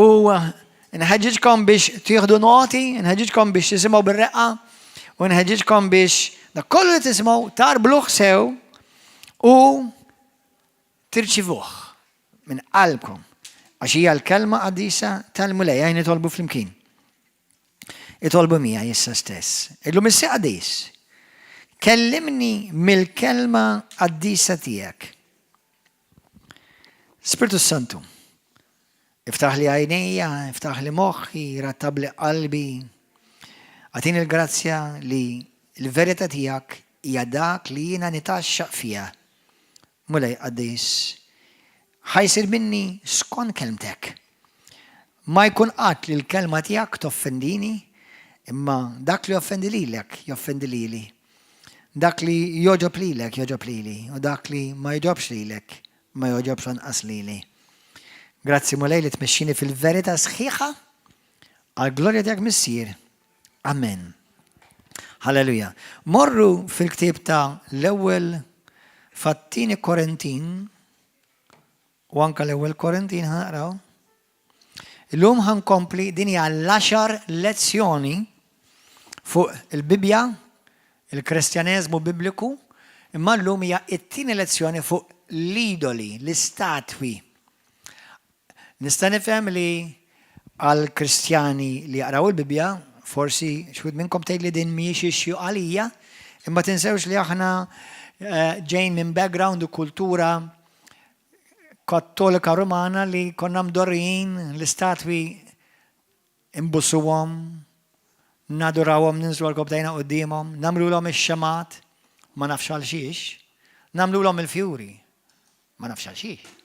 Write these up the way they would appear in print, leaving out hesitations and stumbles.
U nħeġġiġkom biex tieħdu noti, nħeġġiġkom biex tisimgħu bir-reqqa, u nħeġġiġkom biex dak kollu li tisimgħu tarbluh sew u tirċivuh minn qalbkom għax hija l-kelma qaddisa tal-Mulej għajn nitolbu flimkien. Itolbu miegħi issa stess. Illum is qaddis. Kellimni mill-kelma qaddisa tiegħek. Spirtu Santu, iftaħli għajnejja, iftaħli moħħi, rattabli qalbi. Agħtini l-grazzja li l-verità tiegħek hija dak li jiena nitgħaxxaq fiha. Mulej qaddis, ħa jsir minni skont kelmtek. Ma jkun qatt li l-kelma tiegħek toffendini, imma dak li joffendi lilek joffendi lili. Dak li jogħġob lilek jogħġob lili, u dak li ma jogħġobx lilek ma jogħġobx lanqas lili. Grazzi Mulej li tmexxini fil-verità sħiħa għall-glorja tiegħek Missier. Amen. Halleluja. Morru fil-ktieb ta' l-ewwel fat-tieni Korintin u anka l-ewwel Korintin ħanaqraw. Illum ħa nkompli din hija l-għaxar lezzjoni fuq il-Bibbja, il-Kristjaneżmu Bibliku, imma llum hija t-tieni lezzjoni fuq l-idoli, l-istatwi. Nista' nifhem li għal Kristjani li jaqraw il-Bibbja, forsi xi minnkom tgħid li din mhijiex issue għalija, imma tinsewx li aħna eh, ġejn minn background u kultura Kattolika Rumana li konna mdorrijin l-istatwi inbusuhom, nadurawhom, ninżlu għal-kobdejna quddiemhom, nagħmlulhom ix-xemgħat, ma nafx għal xiex, nagħmlulhom il-fjuri, ma nafx għal xiex.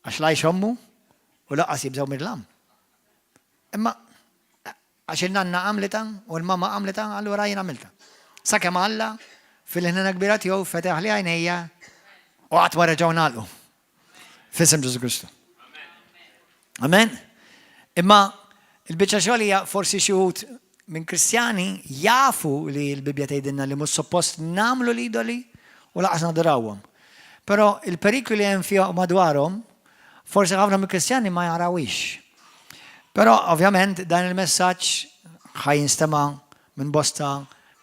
Għax la jxommu u laqqas jibżgħu mid-dlam. Imma Għax in-nanna għamlitha u l-mamma għamlitha, allura jien għamiltha. Sakemm Alla, fil-ħniena kbira tiegħu, fetaħli għajnejja u qatt ma reġgħu ngħalqu. F'isem Ġesù Kristu. Amen. Imma il-biċċa xogħol hija forsi xi wħud minn Kristjani jafu li l-Bibbja tgħidilna li mhux suppost nagħmlu l-idoli u laqas nadurawhom. Però il-periklu li hemm fiha madwarhom forsi ħafna minn Kristjani ma jarawix. Però ovvjament dan il-messaġġ ħa jinstema' minn bosta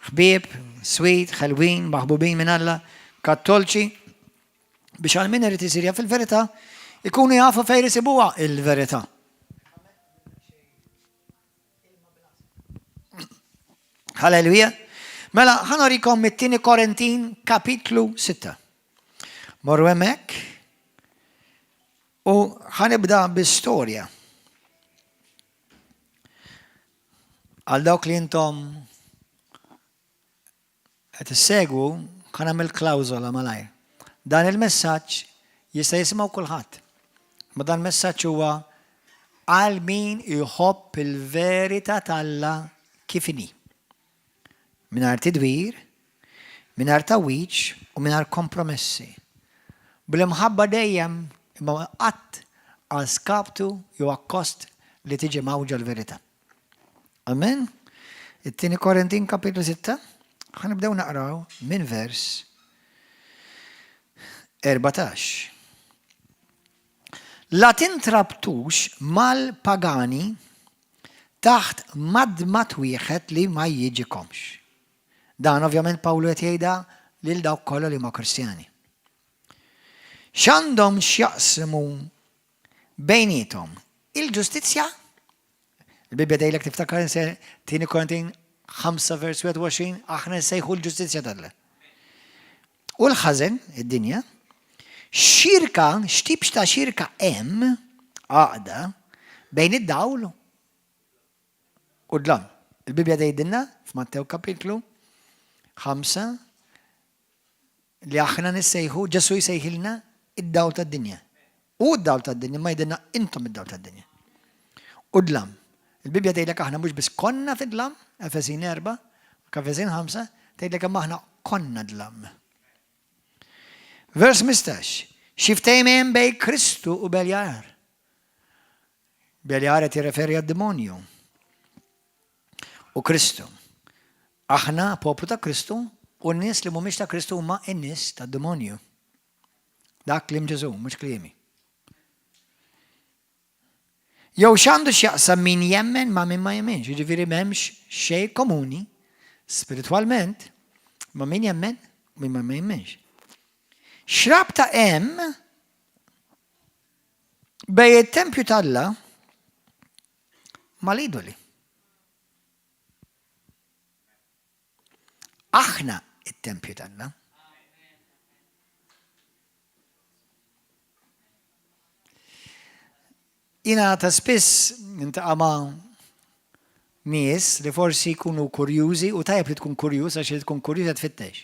ħbieb, sweet, ħelwin, maħbubin minn Alla, kattolċi, biex għal min irid isir jaf il-verità, ikunu jafu fejn isibuha il-verità. Halleluja. Mela, ħa norikom mit-tieni Korintin kapitlu 6. Morru hemmhekk u ħa nibda bi-storja. Għal dawk li intom qed issegwu, ħa nagħmel klawżola malajr. Dan il-messaġġ jista' jisimgħu kulħadd. Ma dan messaġġ huwa għal min iħobb il-verità t'Alla kif inhi. Mingħajr tidwir, mingħajr tgħawwiġ u mingħajr kompromessi. Bl-imħabba dejjem imma qatt għal skaptu jew akkost li tiġi mgħawġa l-verità. Amen? It-tieni Korintin kapitlu 6, ħa nibdew naqraw minn vers 14. La tintrabtux mal-pagani taħt madmad wieħed li ma jiġikomx. Dan ovvjament Pawlu qed jgħidha lil dawk kollha li huma Kristjani. X'għandhom x'jaqsmu bejniethom? Il-ġustizzja? Il-Bibbja tgħidlek tiftakar tieni Korintin 5 vers 21 aħna nsejħu l-ġustizzja t'Alla. U l-ħażen, id-dinja, xirka, x'tip ta' xirka hemm għaqda bejn id-dawl u d-dlam. Il-Bibbja tgħidilna f'Mattew kapitlu 5 li aħna nissejħu, Ġesù jsejħilna id-dawl tad-dinja. Hu d-dawl tad-dinja, ma jgħidilna intom id-dawl tad-dinja. U dlam. Il-Bibbja tgħidlek aħna mhux biss konna fid-dlam, Efesin 4, Efesin 5, tgħidlek imma aħna konna dlam. Vers 15. Xi ftehim hemm bejn Kristu u Beljar? Beljar qed jirreferi għad-demonju. U Kristu. Aħna poplu ta' Kristu u n-nies li mhumiex ta' Kristu huma n-nies tad-demonju. Dak kliem Ġesù, mhux kliemi. Jew x'għandu x'jaqsam min jemmen ma' min ma jemminx, jiġifieri m'hemmx xejn komuni spiritwalment ma' min jemmen u min ma jemminx. X'rabta hemm bejn it-tempju t'Alla mal-idoli? Aħna it-tempju t'Alla. Jiena ta' spiss nintaqa' ma' nies li forsi jkunu kurjużi u tajjeb li tkun kurjuż għax li tkun kurjuż qed tfittex.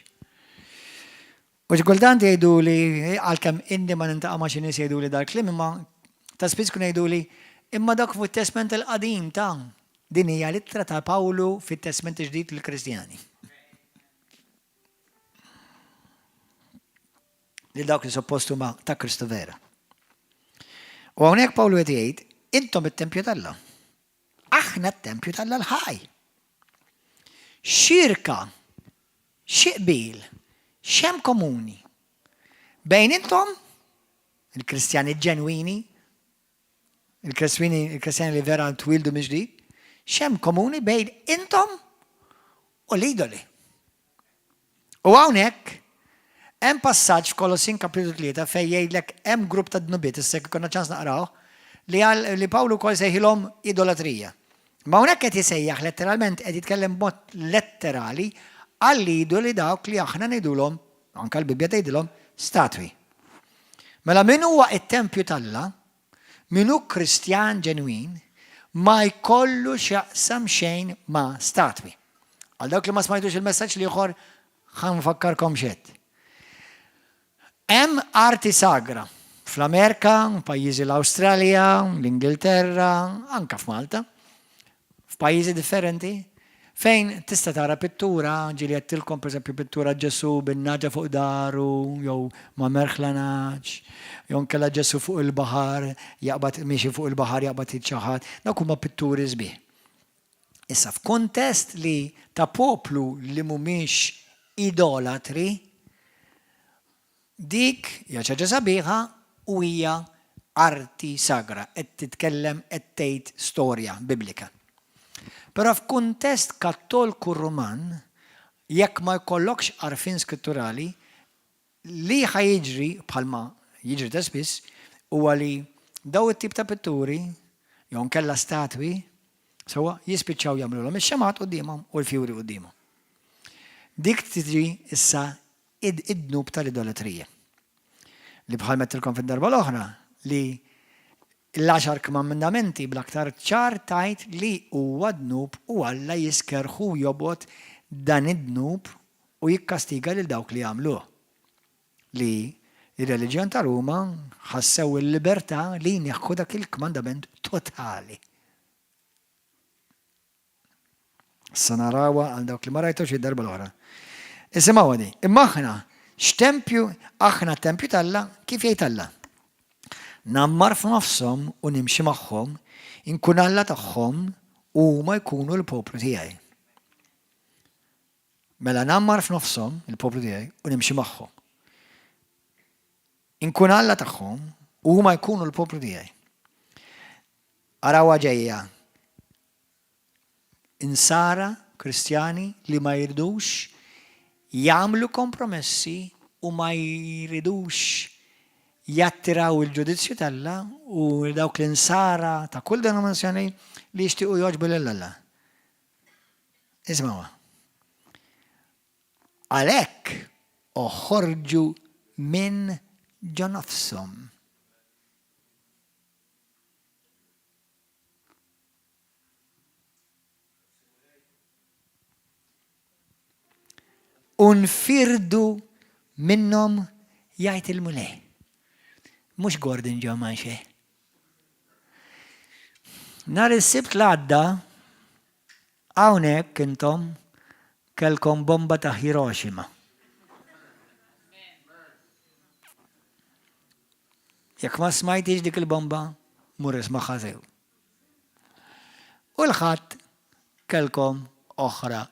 U xi kultant jgħiduli, għalkemm inni ma nintaqa' ma' xi nies jgħiduli dal-kliem imma ta' spiss jkunu jgħiduli imma dak fuq it-Testment il-Qadim ta' din hija l-ittra ta' Pawlu fit-Testment il-Ġdid lill-Kristjani. Lil dawk li suppost huma ta' Kristu vera. U hawnhekk Pawlu qed jgħid, intom it-tempju t'Alla. Aħna t-tempju t'Alla l-ħaj. Xirka, xi qbil, x'hemm komuni bejn intom, il-Kristjani ġenwini, Il-Kristjani li vera twildu mill-ġdid, x'hemm komuni bejn intom u l-idoli? U hawnhekk hemm passaġġ f'Kolossin kapitlu 3 fejn jgħidlek hemm grupp ta' dnubiet, issa jekk ikollna ċans naqrawh, li li Pawlu wkoll sejħilhom idolatrija. Ma hawnhekk qed isejjaħ letteralment qed jitkellem b'mod letterali għall-idoli dawk li aħna ngħidulhom, anke l-Bibbja tgħidilhom, statwi. Mela min huwa t-tempju t'Alla, min hu Kristjan ġenwin, ma jkollu x'jaqsam xejn ma' statwi. Għal dawk li ma smajtux il-messaġġ l-ieħor, ħa nfakkarkom x'għedt. Hemm arti sagra fl-Amerika, pajjiżi l-Awstralja, l-Ingilterra, anke f'Malta, f'pajjiżi differenti, fejn tista' tara pittura, ġieli għedtilkom pereżempju pittura Ġesù bin-nagħġa fuq daru jew ma' merħla nagħaġ, jew inkella Ġesù fuq il-baħar jaqbad miexi fuq il-baħar jaqbad id xi ħadd, dawk huma pitturi sbieħ. Issa f'kuntest li ta' poplu li mhumiex idolatri, Dik hija xi ħaġa sabiħa u hija arti sagra, qed titkellem qed tgħid storja biblika. Però f'kuntest Kattolku Ruman, jekk ma jkollokx għarfien skritturali, li ħa jiġri, bħalma jiġri ta' spiss, huwa li dawn it-tip ta' pitturi, jew inkella statwi, sewwa, jispiċċaw jagħmlulhom ix-xemgħat quddiemhom u l-fjuri quddiemhom. Dik tiġi issa id-dnub tal-idolatrija. Li bħal mettilkom fid-darba l-oħra, li l-għaxar kmandamenti bl-aktar ċar tgħid li huwa dnub u Alla jiskerħu u jobgħod dan id-dnub u jikkastiga lil dawk li jagħmluh. Li r-reliġjon ta' Ruma ħassew il-libertà li jneħħu dak il-kmandament totali. Sa narawha għal dawk li ma rajtux id-darba l-oħra. Isimgħuha di. Imma aħna x'tempju, aħna t-tempju t'Alla, kif jgħid Alla? Ngħammar f'nofshom u nimxi magħhom, inkun Alla tagħhom u huma jkunu l-poplu tiegħi. Mela ngħammar f'nofshom, il-poplu tiegħi, u nimxi magħhom. Inkun Alla tagħhom u huma jkunu l-poplu tiegħi. Arawha ġejja Insara, Kristjani, li ma jridux jagħmlu kompromessi u ma jridux jattiraw il-ġudizzju t'Alla u dawk l-insara ta' kull denominazzjoni li jixtiequ jogħġbu lil Alla. Ismgħuha. Għalhekk oħorġu minn ġo nofshom. U nfirdu minnhom jgħid il-Mulej. Mhux Gordon John Manche. Nhar is-Sibt l-għadda hawnhekk intom kellkom bomba ta' Hiroshima. Jekk ma smajtix dik il-bomba, mur ismagħha sew. U l-Ħadd kellkom oħra.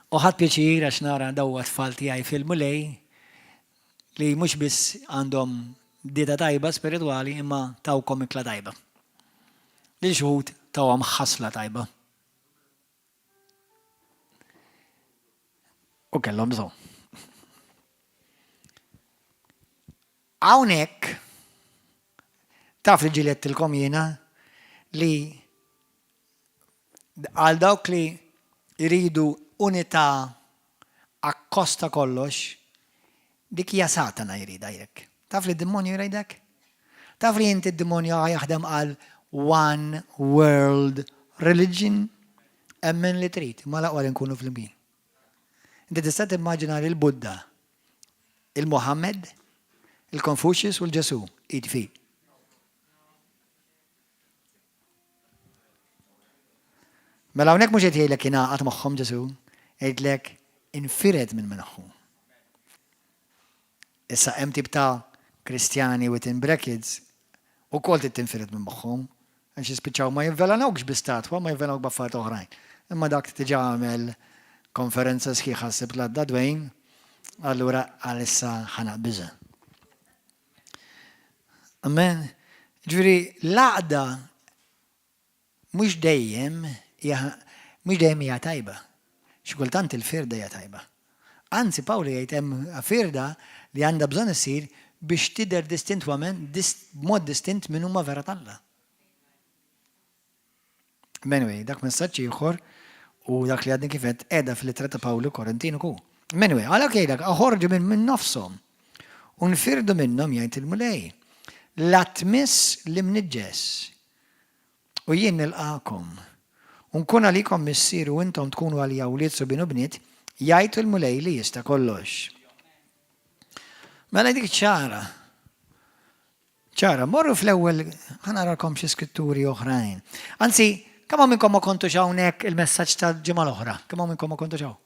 U ħadt pjaċir għax nara dawwa tfal tiegħi fil-Mulej. li mhux biss għandhom dieta tajba spiritwali imma tawkom ikla tajba. Lil xi wħud tawhom ħasla tajba. U kellhom bżonn. Hawnhekk taf li ġieli għedtilkom jiena li għal dawk li jridu unità akkost ta' kollox, dik hija Satana jridha jekk. Taf li d-dimonju jridek? Taf li inti d-dimonju jaħdem għal one world religion? Emmen li trid, imma l-aqwa li nkunu flimkien. Inti tista' timmaġina li l-Buddha, il-Muhammad, il-Confucius u l-Ġesù id f'id. Mela hawnhekk mhux qed jgħidlek ingħaqad magħhom Ġesù, jgħidlek infired minn magħhom. Issa hemm tip ta' Kristjani within brackets ukoll trid tinfired minn magħhom għax jispiċċaw ma jivvelanawkx bi statwa, ma jivvelanawk b'affarijiet oħrajn. Imma dak diġà għamel konferenza sħiħa s-Sibt l-għadda Dwayne, allura għalissa ħa naqbiżha. Amen. Ġifieri l-għaqda mhux dejjem mhux dejjem hija tajba. Xi kultant il-firda hija tajba. Anzi Pawlu jgħid hemm firda li għandha bżonn issir biex tidher distintwament b'mod distint min huma vera t'Alla. Anyway, dak messaġġ ieħor u dak li għadni kif għedt qiegħda fl-ittra ta' Pawlu Korintin ukoll. Anyway, għalhekk jgħidlek oħorġu minn minn nofshom u nfirdu minnhom jgħid il-Mulej. La tmiss l-imniġġes u jien nilqagħkom. U nkun għalikom missier u intom tkunu għalija wlied subien u bniet, jgħid il-Mulej li jista' kollox. Mela dik ċara. Ċara, morru fl-ewwel ħa narakom xi skritturi oħrajn. Anzi, kemm hawn minnkom ma kontux hawnhekk il-messaġġ tal-ġimgħa l-oħra? Kemm hawn minnkom ma kontux hawn?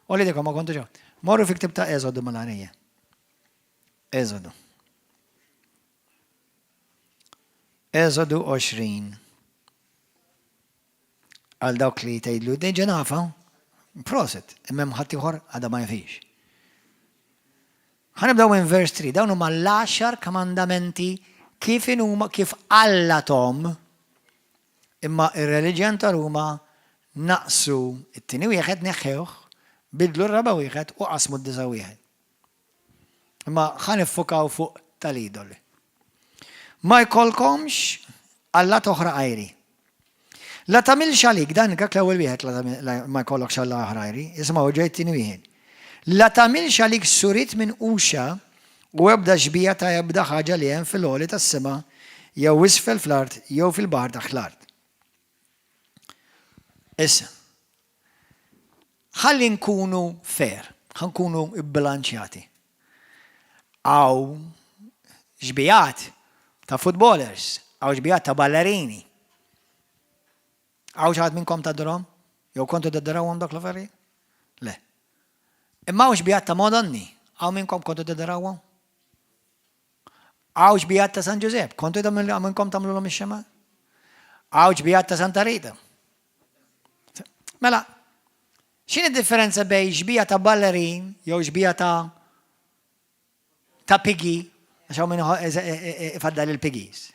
Għolli ma kontux hawn. Morru fi ktib ta' Eżodu mal-għarija. Eżodu. Eżodu 20. Għal dawk li tgħidlu diġà nafa, proset, imma hemm ħadd ieħor għadha ma jafix. Ħa nibdew minn vers 3, dawn huma l-għaxar kmandamenti kif inhuma kif Alla tom, imma ir-reliġjon ta' Ruma naqsu it-tieni wieħed neħħewh, bidlu r-raba' wieħed u qasmu d-disa' wieħed. Imma ħa niffukaw fuq tal-idoli. Ma jkollkomx allat oħra għajri. La tagħmilx għalik, dan dak l-ewwel wieħed ma jkollokx alla oħra għajri, isimgħu ġej it-tieni wieħed. La tagħmilx għalik suriet minquxa u ebda xbieha ta' ebda ħaġa li hemm fil-għoli tas-sema jew isfel fl-art jew fil-baħar taħt l-art. Issa, Ħalli nkunu fair, ħa nkunu bbilanċjati. Hawn xbijat ta' footballers, hawn xbijat ta' ballerini. Hawn xi ħadd minnkom tadorhom? Jew kontu tadorawhom dak l-affarijiet? Le. Imma hawn xbijat ta' Madonni, hawn minnkom kontu tadorawhom? Hawn xbijat ta' San Ġużepp, kontu minnkom tagħmlulhom ix-xemgħa? Hawn xbijat ta' Santa Rita. Mela, x'inhi differenza bej xbija ta' ballerin jew xbija ta' ta' piggy, għax hawn min ifaddal il-piggies.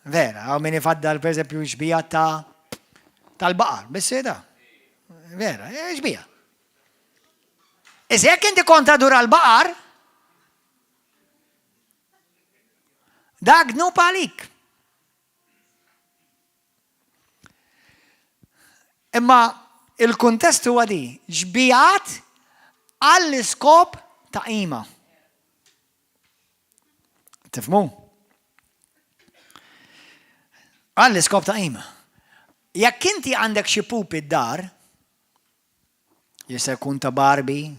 Vera, hawn min ifaddal per eżempju xbija ta' tal-baqar, bis-seda. Vera, eh, xbija. Iżda jekk inti kont tadura l-baqar, dak dnub għalik. Imma il-kuntest huwa di, xbijat għall-iskop ta' qima. Tifmu? Għall-iskop ta' qima. Jekk inti għandek xi pupi d-dar, Jista' jkun ta' Barbie,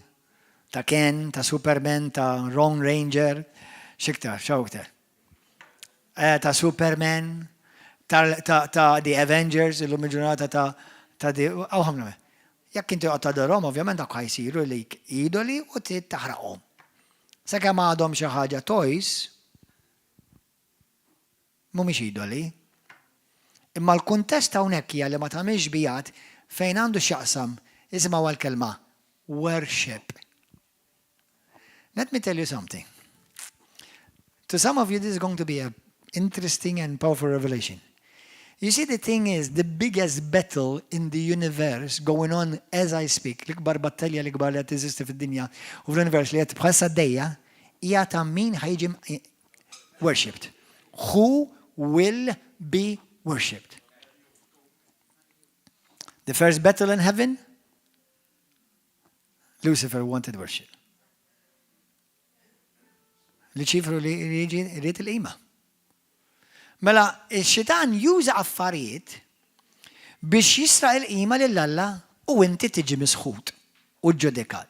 ta' Ken, ta' Superman, ta' Ron Ranger, x'iktar, x'hawn iktar? Eh, ta' Superman, ta', ta, ta The Avengers, illum il-ġurnata ta' ta' The, hawn ħafna. Jekk inti qgħod tadorhom, ovvjament dak ħajsiru lik idoli u trid taħraqhom. Sakemm għadhom xi ħaġa toys, Mhumiex idoli. Imma l-kuntest hawnhekk hija li ma tagħmilx bijat fejn għandu x'jaqsam, isimgħu għall-kelma, worship. Let me tell you something. To some of you this is going to be a interesting and powerful revelation. You see the thing is, the biggest battle in the universe going on as I speak, l-ikbar battalja l-ikbar li qed teżisti fid-dinja u fl-univers li qed bħalissa għaddejja, hija ta' min ħa jiġi worshipped. Who will be worshipped? The first battle in heaven, Lucifer wanted worship. Luċifru li jiġi rrid il-qima. Mela, il-xitan juża affarijiet biex jisraq il-qima lil Alla u inti tiġi misħut u ġudikat.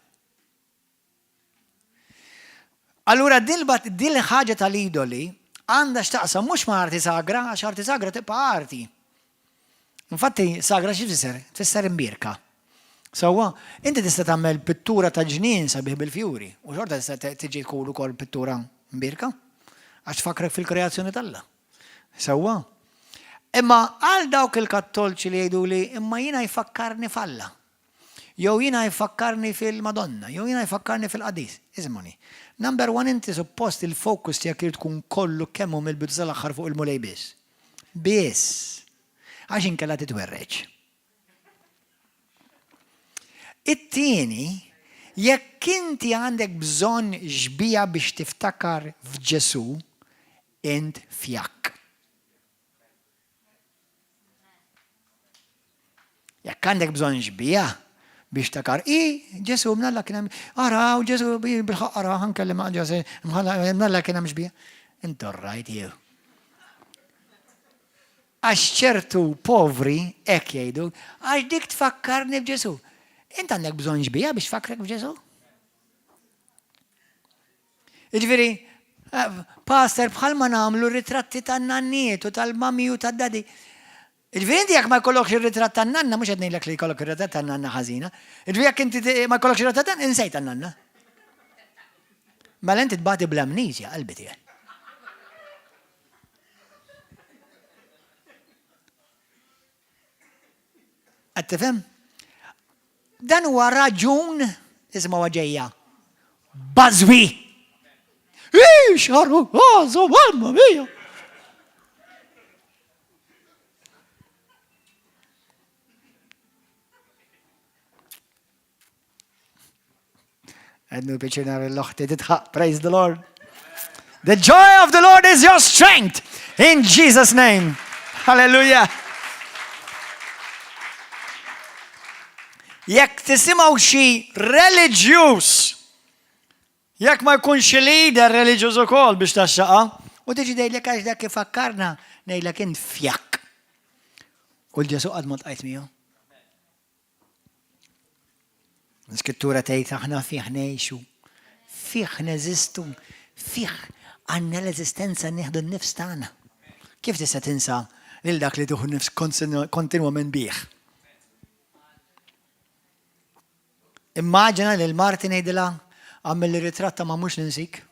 Allura dil ħaġa tal-idoli għandha x'taqsam mhux ma' arti sagra, għax arti sagra tibqa' arti. Infatti, sagra xi tfisser? Tfisser imbierka. Sewwa, inti tista' tagħmel pittura ta' ġnien sabiħ bil-fjuri, u xorta tista' tiġi tkun ukoll pittura mbierka, għax tfakkrek fil-kreazzjoni t'Alla. Sewwa? Imma għal dawk il-Kattolċi li jgħiduli imma jiena jfakkarni f'Alla. Jew jiena jfakkarni fil-Madonna, jew jiena jfakkarni fil-qaddis. Isimgħuni. Number one inti suppost il-focus tiegħek irid tkun kollu kemm hu mill-bidu sal-aħħar fuq il-Mulej biss. Biss. Għax inkella titwerreġ. It-tieni, jekk inti għandek bżonn xbieha biex tiftakar f'Ġesù, int fjakk. Jekk għandek bżonn xbieha biex takar, i Ġesù mnalla kien hemm, araw Ġesù bil-ħaqq ara ħankellem ma' Ġesù, mnalla kien hemm xbieha. Intu rajt jew. Għax ċertu povri hekk jgħidu, għax dik tfakkarni f'Ġesù. Int għandek bżonn xbieha biex tfakkrek f'Ġesù? Jiġifieri, eh, pastor bħalma nagħmlu ritratti tan-nanniet u tal-mami u tad-dadi. Jiġifieri inti jekk ma jkollokx ir-ritratt tan-nanna, mhux qed ngħidlek li jkollok ir-ritratt tan-nanna ħażina. Jiġifieri jekk inti ma jkollokx ir-ritratt tan insejt tan-nanna. Mela inti tbati bl-amnesia qalbi tiegħek. Qed tifhem? Dan huwa raġun isimgħu ġejja. Bażwi! Ix, għarru, għazu, mamma mia! Għednu bieċi nar l-oħti titħaq, praise the Lord. The joy of the Lord is your strength. In Jesus' name. Hallelujah. Jekk tisimgħu xi reliġjuż, jekk ma jkunx xi leader reliġjuż ukoll biex taxxaqa, u tiġi dejlek għax dak ifakkarna ngħidlek int fjakk. U l-Ġesu qatt ma tqajt miegħu. L-Iskrittura tgħid aħna fih ngħixu, fih neżistu, fih għandna l-eżistenza nieħdu n-nifs tagħna. Kif tista' tinsa lil dak li tieħu nifs kontinwament bih? Immaġina lil marti ngħidilha għamel ritratta ma mhux ninsik.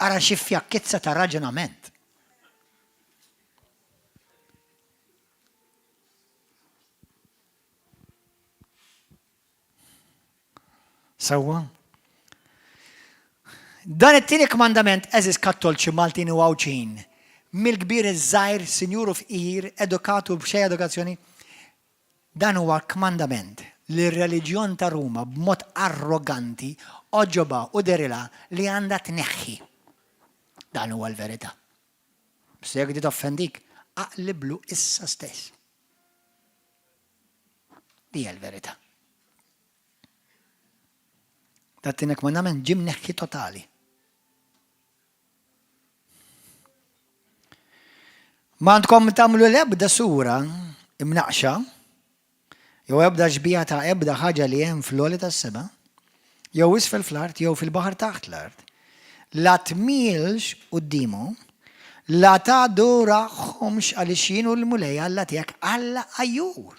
Ara xi fjakkizza ta' raġunament. Sewwa. Dan it-tieni kmandament eżis kattolċi Maltin u Għawdxin, mill-kbir iż-żgħir, sinjur u fqir, edukat u b'xejn edukazzjoni, Dan huwa kmandament li r-reliġjon ta' Ruma b'mod arroganti għoġobha u dehrilha li għandha tneħħi. Dan huwa l-verità. Biss jekk di toffendik, aqliblu issa stess. Di hija l-verità. Dat-tieni kmandament ġie mneħħi totali. M'għandkom tagħmlu l-ebda sura imnaqqxa jew ebda xbieha ta' ebda ħaġa li hemm fl-għoli tas-sema, jew isfel fl-art jew fil-baħar taħt l-art. La tmilx quddiemhom, la tadurahomx għaliex jien hu l-Mulej Alla tiegħek, Alla għajjur.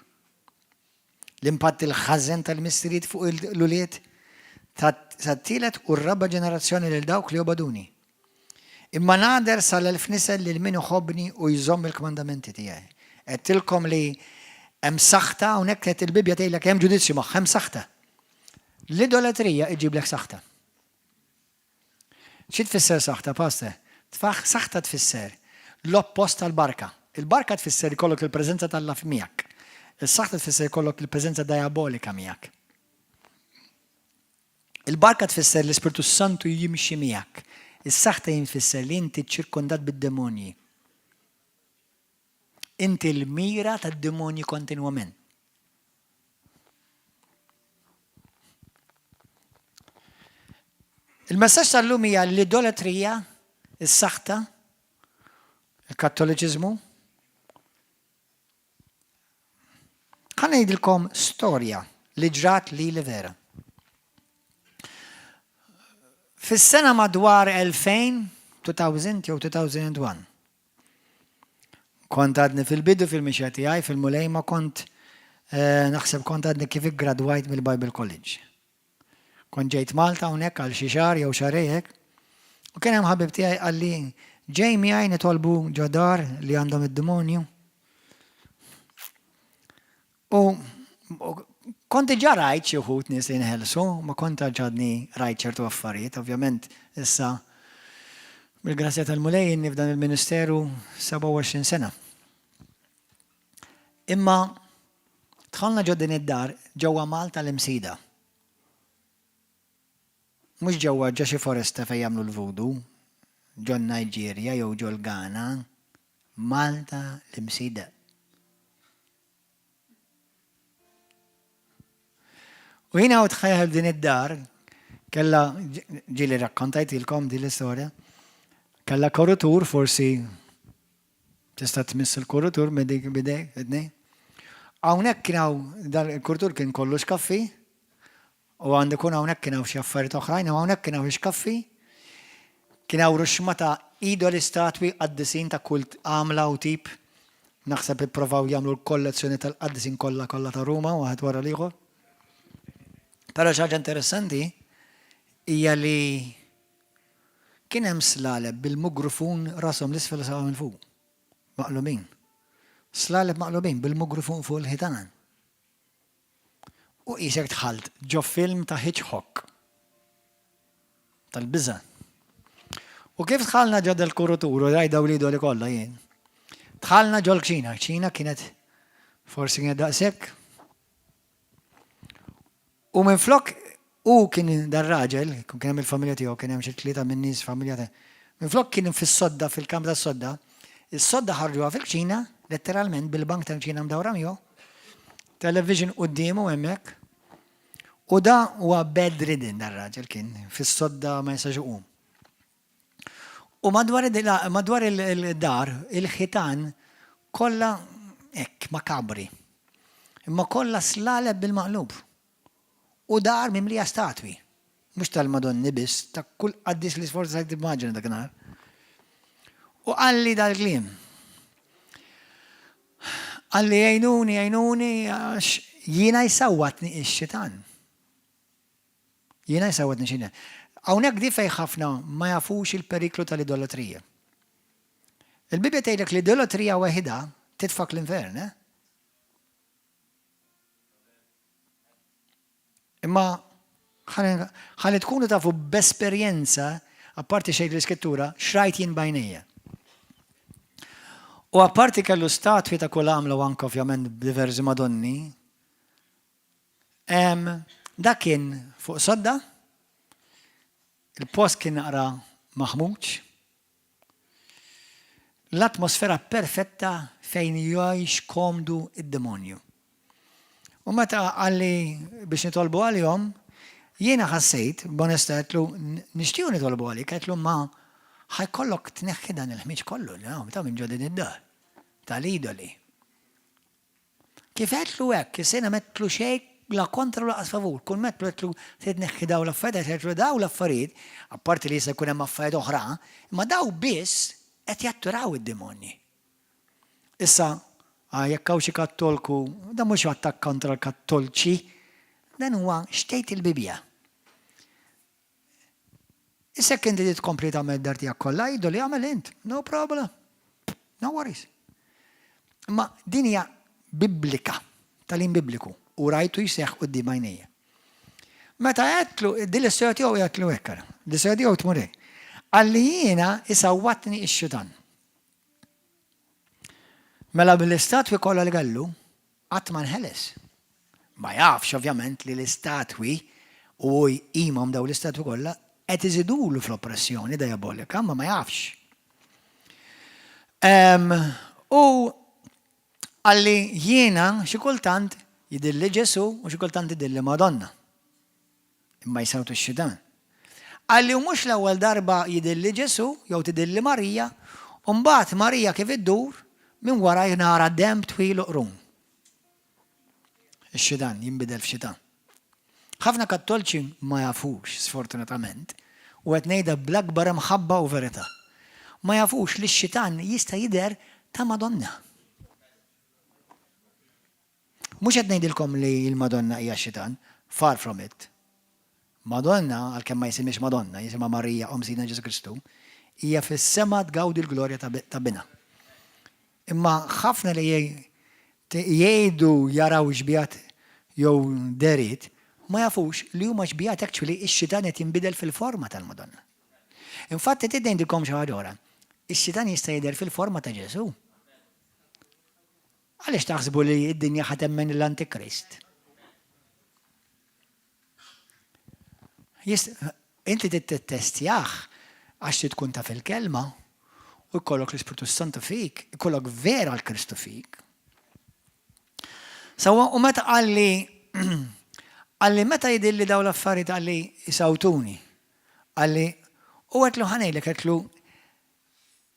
L-impatt il-ħażen tal-missirijiet fuq l-ulied sat-tielet u r-raba' ġenerazzjoni lil dawk li jobogħduni. Imma nagħder sal-elf nisel lil min iħobbni u jżomm il-kmandamenti tiegħi. Għedtilkom li hemm saħta hawnhekk qed il-Bibbja tgħidlek hemm ġudizzju magħha hemm saħta. L-idolatrija iġiblek saħta. Xi tfisser saħta, Pastor? Tfaħ saħta tfisser l-oppost tal-barka. Il-barka tfisser ikollok il-preżenza t'Alla miegħek. Is-saħta tfisser ikollok il-preżenza diabolika miegħek. Il-barka tfisser l-Ispirtu Santu jimxi miegħek. Is-saħta tfisser li inti ċirkondat bid-demonji. Inti l-mira tad-demonji kontinwament. Il-messaġġ tal-lum hija l-idolatrija, is-saħta, il-Kattoliċiżmu. Ħa ngħidilkom storja li ġrat li li vera. Fis-sena madwar 2000, 2000 jew 2001. Kont għadni fil-bidu fil-mixja tiegħi fil-Mulej ma kont eh, naħseb kont għadni kif iggradwajt mill-Bible College. Kont ġejt Malta hawnhekk għal xi xahar jew xahrejn hekk, u kien hemm ħabib tiegħi qalli ġej miegħi nitolbu ġo dar li għandhom id-demonju. U kont diġà rajt xi wħud nies li nħelsu, ma kont għadni rajt ċertu affarijiet, ovvjament issa bil-grazzja tal-Mulej inni f'dan il-ministeru 27 sena. Imma dħalna ġo din id-dar ġewwa Malta l-Imsida. Mhux ġewwa ġo xi foresta fejn jagħmlu l-voodoo, ġo n-Niġerja jew ġo l-Ghana, Malta l-Imsida. U jiena u tħajjel din id-dar, kella, ġieli rakkontajtilkom din l-istorja, kella korutur forsi Tista' tmiss il-kurutur b'idejk b'idejk. Hawnhekk kien hawn dan il-kurutur kien kollu xkaffi u għandu jkun hawnhekk kien hawn xi affarijiet oħrajn u hawnhekk kien hawn xkaffi. Kien hawn ruxma ta' idoli statwi qaddisin ta' kull għamla u tip. Naħseb ipprovaw jagħmlu l-kollezzjoni tal-qaddisin kollha kollha ta' Ruma waħed wara l-ieħor. Però xi ħaġa interessanti hija li Kien hemm slaleb bil-mugrufun rashom 'l isfel u saqajhom 'il fuq. Maqlubin. Slaleb maqlubin bil-mugrufun fuq il-ħitan. U qisek dħalt ġo film ta' Hitchcock. Tal-biża'. U kif dħalna ġo dal-kurutur u rajt dawn l-idoli kollha jien. Dħalna ġol-kċina, kċina kienet forsi kienet daqshekk. U minflok hu kien dar-raġel, kien hemm il-familja tiegħu, kien hemm xi tlieta min-nies familja ta' minflok kien fis-sodda, fil-kamra tas-sodda, is-sodda ħarġuha fil-kċina, letteralment bil-bank tal-kċina mdawra miegħu, television quddiemu hemmhekk. U da huwa bedridden dar-raġel kien fis-sodda ma jistax iqum. U madwar madwar il-dar, il-ħitan kollha hekk makabri. Imma kollha slaleb bil-maqlub. U dar mimlija statwi. Mhux tal-Madonni biss, ta' kull qaddis li sforza sajt timmaġina dakinhar. U qalli dal-kliem. Qalli għinuni, għinuni, għax jiena jsawwatni ix-xitan. Jiena jsawwatni xi Hawnhekk di fejn ħafna ma jafux il-periklu tal-idolatrija. Il-Bibbja tgħidlek li idolatrija waħidha titfak l-infern, eh? Imma ħalli tkunu tafu b'esperjenza, apparti xejn l-iskrittura, xrajt jien bajnejja. U apparti kellu statwi ta' kull għamla u anke ovvjament diversi madonni, Dak kien fuq sodda, il-post kien naqra maħmuġ, l-atmosfera perfetta fejn jgħix komdu id-demonju. U meta qalli biex nitolbu għalihom, jiena ħassejt, b'onestà għedtlu, nixtiequ nitolbu għalik, għedtlu ma ħa jkollok tneħħi dan il-ħmieġ kollu li hawn ta' minn ġo din id-dar, tal-idoli. Kif għedtlu hekk, is-sejna m'għedtlu xejn la kontra u lanqas favur. Kull m'għedtlu għedtlu trid tneħħi dawn l-affarijiet għax għedtlu dawn l-affarijiet, apparti li jista' jkun hemm affarijiet oħra, imma dawn biss qed jatturaw id-demonji. Issa, jekk hawn xi Kattolku, dan mhux attakk kontra l-Kattolċi, dan huwa x'tgħid il-Bibbja. Issa jekk inti tkompli tagħmel dar tiegħek kollha idoli agħmel int. No problem. No worries. Imma din hija biblika, tagħlim bibliku, u rajtu jseħħ quddiem għajnejja. Meta għedtlu, din l-istorja tiegħu għedtlu hekk ara. L-istorja tiegħu tmur hekk. Qalli jiena isawwatni x-xitan. Mela bil-istatwi kollha li kellu, qatt ma nħeles. Ma jafx ovvjament li l-istatwi u hu jqimhom dawn l-istatwi kollha qed iżidulu fl-oppressjoni diabolika, ma ma jafx. U qalli jiena xi kultant jidhirli Ġesù u xi kultant jidhirli Madonna. Imma jsawtu x-xitan. Qalli u mhux l-ewwel darba jidhirli Ġesù jew tidhirli Marija, u mbagħad Marija kif iddur, minn wara nara denb twil u qrun. Ix-xitan jinbidel f'xitan. Ħafna Kattolċi ma jafux, sfortunatament, u qed ngħidha bl-akbar imħabba u verità, ma jafux li x-xitan jista' jidher ta' Madonna. Mhux qed ngħidilkom li l-Madonna hija x-xitan, far from it. Madonna, għalkemm ma jisimhiex Madonna, jisimha Marija Omm Sidna Ġesù Kristu, hija fis-sema tgawdi l-glorja ta' Binha. Imma ħafna li jgħidu jaraw xbihat jew dehriet, ma jafux li huma xbihat actually x-xitan qed jinbidel fil-forma tal-Madonna. Infatti trid ngħidilkom xi ħaġa oħra, ix-xitan jista' jidher fil-forma ta' Ġesù. Għaliex taħsbu li d-dinja ħa temmen l-Antikrist? Inti trid tittestjah għax trid tkun taf il-kelma u jkollok l-Ispirtu Santu fik, ikollok vera l-Kristu fik. Sawa u meta qalli qalli meta jidilli daw l-affarijiet qalli jisawtuni. Qalli u għedtlu ħa ngħidlek għedtlu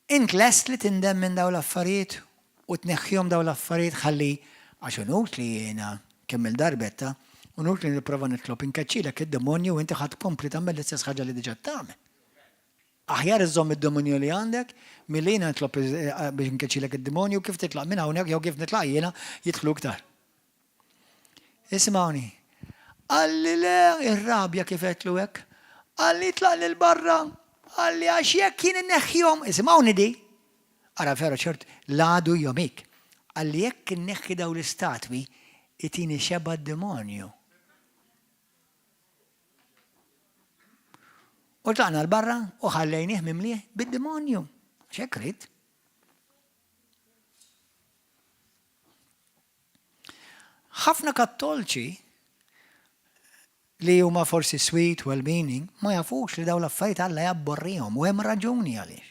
Int lest li tindem minn dawn l-affarijiet u tneħħihom dawn l-affarijiet ħalli, għax inutli jiena, kemm-il darba għedtha, inutli nipprova nitlob inkeċċilek id-demonju u inti ħa tkompli tagħmel l-istess ħaġa li diġà tagħmel. Aħjar iżżomm id-demonju li għandek milli jiena nitlob biex nkeċċilek id-demonju kif titlaq minn hawnhekk jew kif nitlaq jiena jidħlu iktar. Isimgħuni. Qalli le, irrabja kif għedtlu hekk. Qalli tlaqni 'l barra. Qalli għax jekk jien inneħħihom, isimgħuni di. Ara vera ċert, l-għadu jomik. Qalli jekk inneħħi dawn l-istatwi, itini xebgħa d-demonju. U tlaqna 'l barra u ħallejnih mimli bid-demonju. Għax hekk ried. Ħafna Kattolċi li huma forsi sweet, well-meaning, ma jafux li dawn l-affarijiet Alla jabborrihom u hemm raġuni għaliex.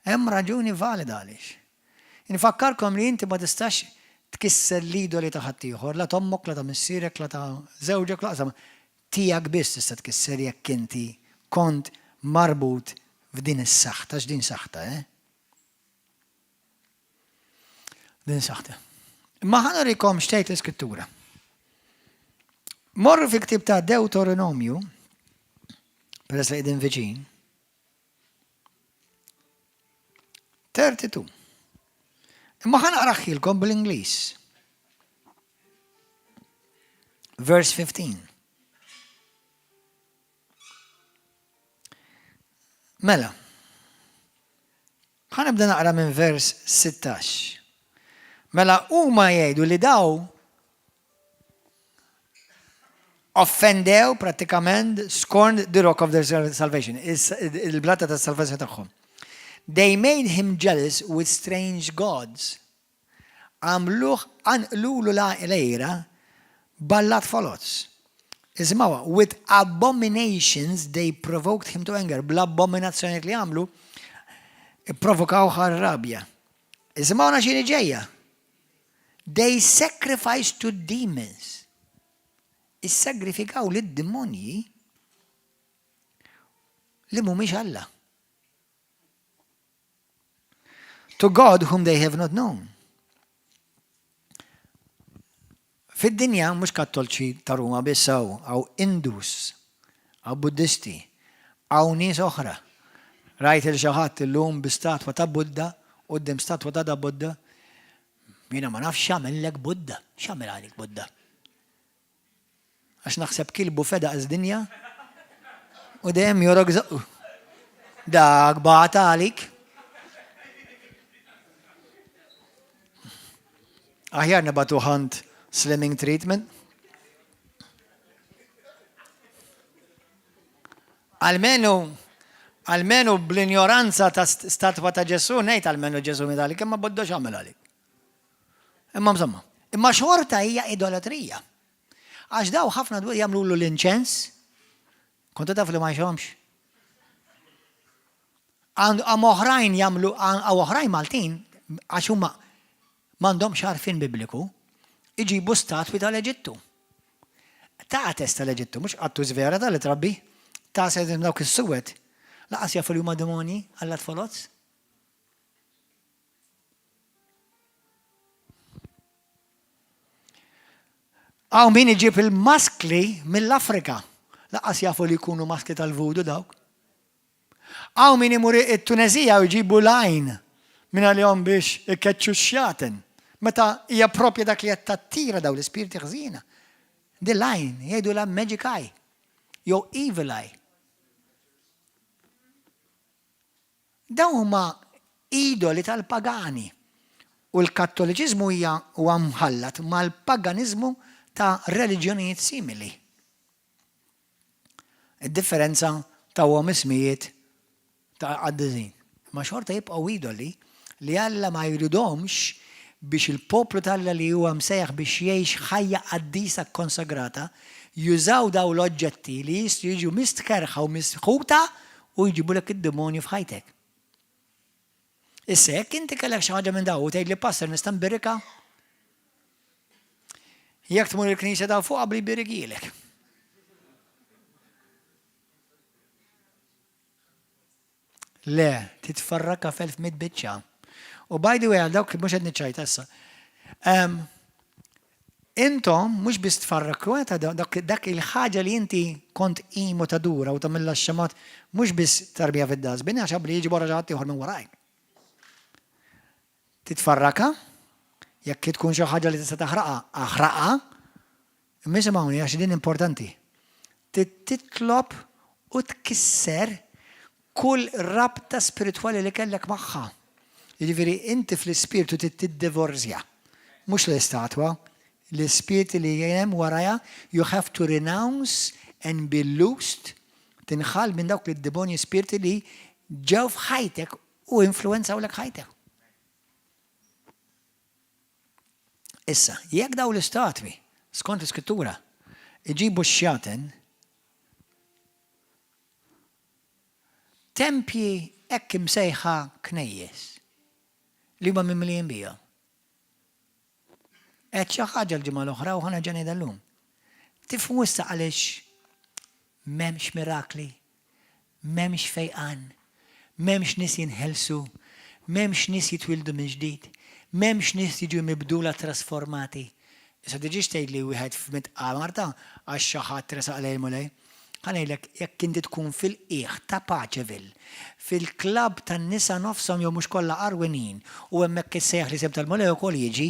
Hemm raġuni valida għaliex. Infakkarkom li inti ma tistax tkisser l-idoli ta' ħaddieħor, la t'ommok, la ta' missierek, la ta' żewġek, la tiegħek biss tista' tkisser jekk inti kont marbut f'din is-saħta, x'din saħta, eh? Din saħta. Imma ħa nurikom x'tgħid l-Iskrittura. Morru fi ktib ta' Deuteronomju, peress li qegħdin viċin. 32. Imma ħa naqraħilkom bl-Ingliż. Verse 15. Mela, ħa nibda naqra minn vers 16. Mela huma jgħidu li daw offendew prattikament scorned the rock of their salvation, il-blata ta' salvazzjoni tagħhom. They made him jealous with strange gods. Għamluh qanqlulu l-għira b'allat foloz. Isimgħuha, with abominations they provoked him to anger. Bl-abominazzjonijiet li għamlu, ipprovokawh għar-rabja. Isimgħuna x'inhi ġejja. They sacrificed to demons. Issagrifikaw lid-demonji li mhumiex Alla. To God whom they have not known. Fid-dinja mhux kattolċi ta' Ruma biss hawn, hawn Indus, hawn Buddisti, hawn nies oħra. Rajt il xi ħadd illum bi statwa ta' Budda, quddiem statwa ta' da Budda. Jiena ma nafx x'għamillek Budda, x'għamel għalik Budda? Għax naħseb kilbu feda dinja. U dejjem jorok żaqqu. Dak bagħat għalik. Aħjar nibatu ħant slimming treatment. Almenu, almenu bl-injoranza ta' statwa ta' Ġesu, ngħid almenu Ġesu miet għalik, imma boddox għamel għalik. Imma insomma, imma xorta hija idolatrija. Għax daw ħafna dwar jagħmlulu l-inċens, kontu taf li ma jxomx. Għam oħrajn jagħmlu għaw oħrajn Maltin għax huma m'għandhomx għarfien bibliku, iġibu statwi tal-Eġittu. Taqtes tal-Eġittu, mhux qattus vera tal trabbi, ta' se dawk is-suwed, laqas jafu li huma demonji għallat foloz. Hawn min iġib il-maskli mill-Afrika. Laqas jafu li jkunu maskli tal-vudu dawk. Hawn min imur it-Tunezija u jġibu l-għajn minn għalihom biex ikeċċu x-xjaten. Meta hija propja dak li qed tattira daw l-ispirti ħżiena. Din l-għajn jgħidu la magic eye jew evil eye. Dawn huma idoli tal-pagani u l-Kattoliċiżmu hija huwa mħallat mal-paganiżmu ta' reliġjonijiet simili. Id-differenza tawhom ismijiet ta' qaddisin. Imma xorta jibqgħu idoli li Alla ma jridhomx biex il-poplu t'Alla li huwa msejjaħ biex jgħix ħajja qaddisa kkonsagrata jużaw dawn l-oġġetti li jistgħu jiġu mistkerrħa u misħuta u jġibulek id-demonju f'ħajtek. Issa jekk inti kellek xi ħaġa minn dawn u tgħidli pastor nista' nbirikha? Jekk tmur il-knisja ta' fuq qabli jbirikielek. Le, titfarraka f'elf mit biċċa. U by the way, għal dawk mhux qed niċċajta issa. Intom mhux biss tfarrakru ta' dak il-ħaġa li inti kont imu ta' dura u tagħmilha x-xemat mhux biss tarbija fid-dustbin għax qabli jiġi wara xi ħadd ieħor minn warajk. Titfarrakha, jekk tkun xi ħaġa li tista' taħraqha, aħraqha, imma isimgħuni għax din importanti. Titlob u tkisser kull rabta spiritwali li kellek magħha. Jiġifieri inti fl-ispirtu trid tiddivorzja. Mhux l-istatwa, l-ispirti li hemm warajha, you have to renounce and be loosed, tinħall minn dawk id-demonji spirti li ġew f'ħajtek u influwenzawlek ħajtek. Issa, jekk daw l-istatwi, skont l-iskrittura, iġibu x-xjaten, tempji hekk imsejħa knejjes li huma mimlijin bihom. Għedt xi ħaġa l-ġimgħa l-oħra u ħa nerġa' ngħidha llum. Tifhmu issa għaliex m'hemmx mirakli, m'hemmx fejqan, m'hemmx nies jinħelsu, m'hemmx nies jitwieldu mill-ġdid, m'hemmx nies jiġu mibdula trasformati. Issa tiġix tgħidli wieħed f'mitt qamar ta' għax xi ħadd resaq lejn il-Mulej. Ħa ngħidlek, jekk inti tkun fil-qiegħ ta' Paceville, fil-klabb tan-nisa nofshom jew mhux kollha għarwenin u hemmhekk issejjaħ l-isem tal-Mulej ukoll jiġi.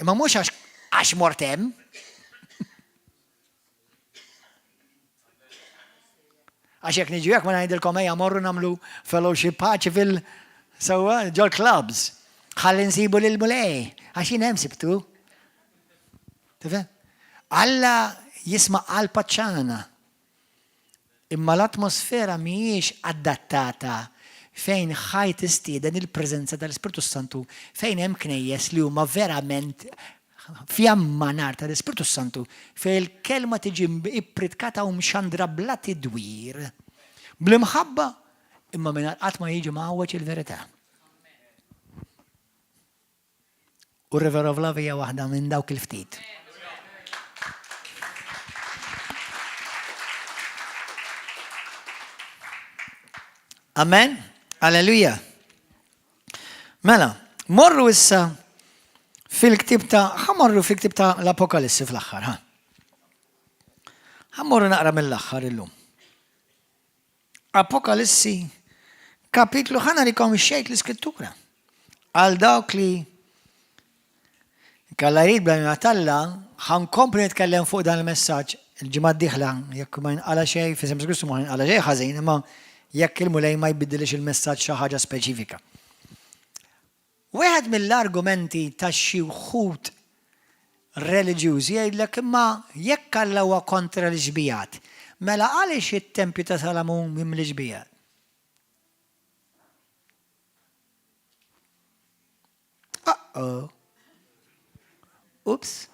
Imma mhux għax għax mort hemm. Għax jekk niġu hekk ma ngħidilkom ejja morru nagħmlu fellowship Paceville sewwa ġol-clubs. Ħalli nsibu lill-Mulej, għax jien hemm sibtu. Tifhem? Alla jisma' qalb għatxana. Imma l-atmosfera mhijiex adattata fejn ħaj tistieden il-preżenza tal-Ispirtu Santu fejn hemm knejjes li huma verament fjamma nar tal-Ispirtu Santu fejn il-kelma tiġi ippritkata u mxandra bla tidwir, bl-imħabba imma mingħajr qatt ma jiġi mgħawweġ il-verità. U River of Love hija waħda minn dawk il-ftit. Amen? Alleluja. Mela, morru issa fil-ktib ta' ħamorru fil-ktib ta' l-Apokalissi fl-aħħar, ha. Ħammorru naqra mill-aħħar illum. Apokalissi, kapitlu ħa narikom xejt l-iskrittura. Għal dawk li kalla jrid bla t'Alla, ħankompli nitkellem fuq dan il-messaġġ. Il-ġimgħa d-dieħla, jekk ma jinqala xejn, f'isem Ġesù Kristu ma jinqala xejn ħażin, imma jekk il-Mulej ma jbiddilix il-messaġġ xi ħaġa speċifika. Wieħed mill-argumenti ta' xi wħud reliġjużi jgħidlek imma jekk Alla huwa kontra l-xbijat, mela għaliex it-tempju ta' Salamun mimli xbijat? Uh-oh. Ups.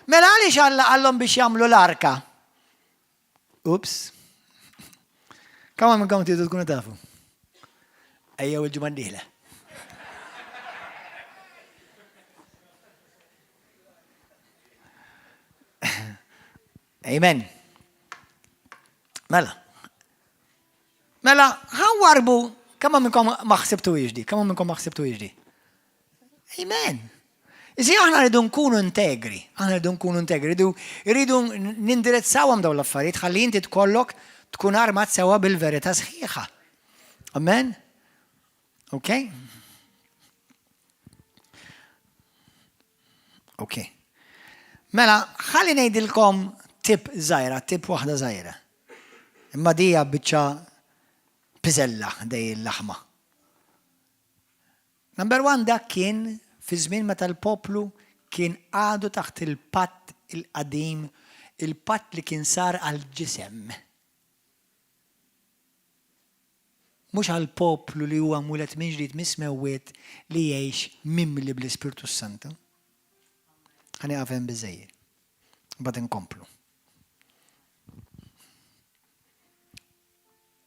Mela għaliex Alla qallhom biex jagħmlu l-arka? Ups. Kemm minnkom tridu tkunu tafu? Ejjew il-ġimgħa d-dieħla. Amen. Mela. Mela, ħawarbu, kemm minnkom ma ħsibtu di, kemm minnkom ma ħsibtu di. Amen. Iżi aħna rridu nkunu integri, aħna rridu nkunu integri, rridu rridu nindirizzawhom dawn l-affarijiet ħalli inti tkollok tkun armat sewa bil-verità sħiħa. Amen? Ok? Ok. Mela, ħalli ngħidilkom tip żgħira, tip waħda żgħira. Imma dija biċċa piżella dej il-laħma. Number one dak kien fi żmien meta l-poplu kien għadu taħt il-patt il-qadim, il-patt li kien sar għal-ġisem. Mhux għall-poplu li huwa mwieled minn ġdid mis-smewwiet li jgħix mimli bl-Ispirtu s-Santu. Ħa nieqaf hemm biżżejjed. Mbagħad inkomplu.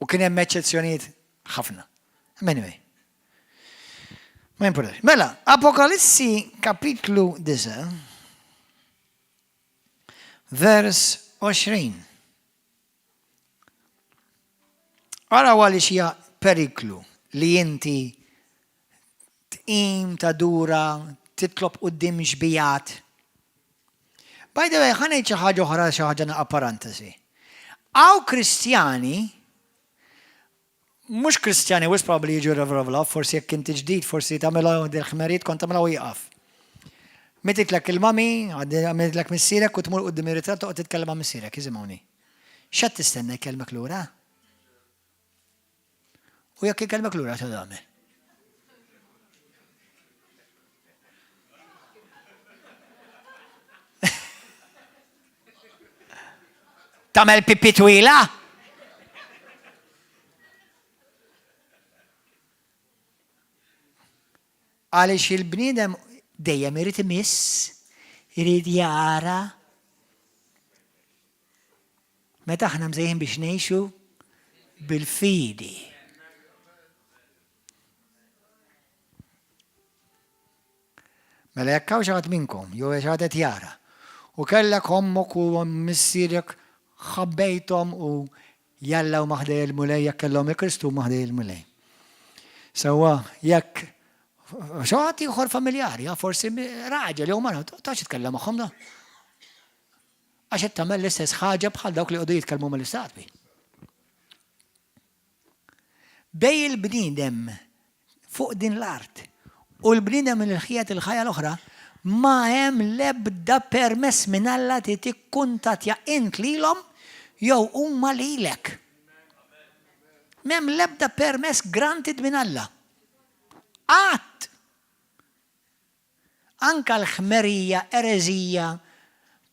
U kien hemm eċċezzjonijiet ħafna. Anyway. Ma jimpurtax. Mela, Apokalissi kapitlu 9, vers 20. Araw għaliex hija periklu li inti tqim, tadura, titlob quddiem xbijat. By the way, ħa ngħid xi ħaġa oħra xi ħaġa naqa' parantesi. Hawn Kristjani mhux Kristjani wisq probabbli jiġu River of Love, forsi jekk inti ġdid, forsi tagħmilha dil-ħmerijiet kont tagħmilha u jieqaf. Mititlek il-mami, għamitlek missierek u tmur quddiem ir-ritratt toqgħod titkellem ma' missierek, isimgħuni. X'qed tistenna jkellmek lura? U jekk ikellmek lura x'għad tagħmel? Tagħmel pipi twila? Għaliex il-bniedem dejjem irid imiss, irid jara. Meta aħna msejħin biex ngħixu bil-fidi. Mela jekk hawn xi ħadd minnkom jew xi ħadd qed jara u kellek ommok u missierek ħabbejthom u jalla huma ħdej il-Mulej jekk kellhom il-Kristu huma ħdej il-Mulej. Sewwa jekk xi ħadd ieħor familjari, forsi raġel jew mara, tax titkellem magħhom da. Għax qed tagħmel l-istess ħaġa bħal dawk li qogħdu jitkellmu mill-istatwi. Bej il-bniedem fuq din l-art u l-bniedem il-ħjiet il-ħajja l-oħra ma hemm l-ebda permess minn Alla ti tikkuntatja int lilhom jew huma lilek. M'hemm l-ebda permess granted minn Alla. Qatt! Anke l-ħmerija, ereżija,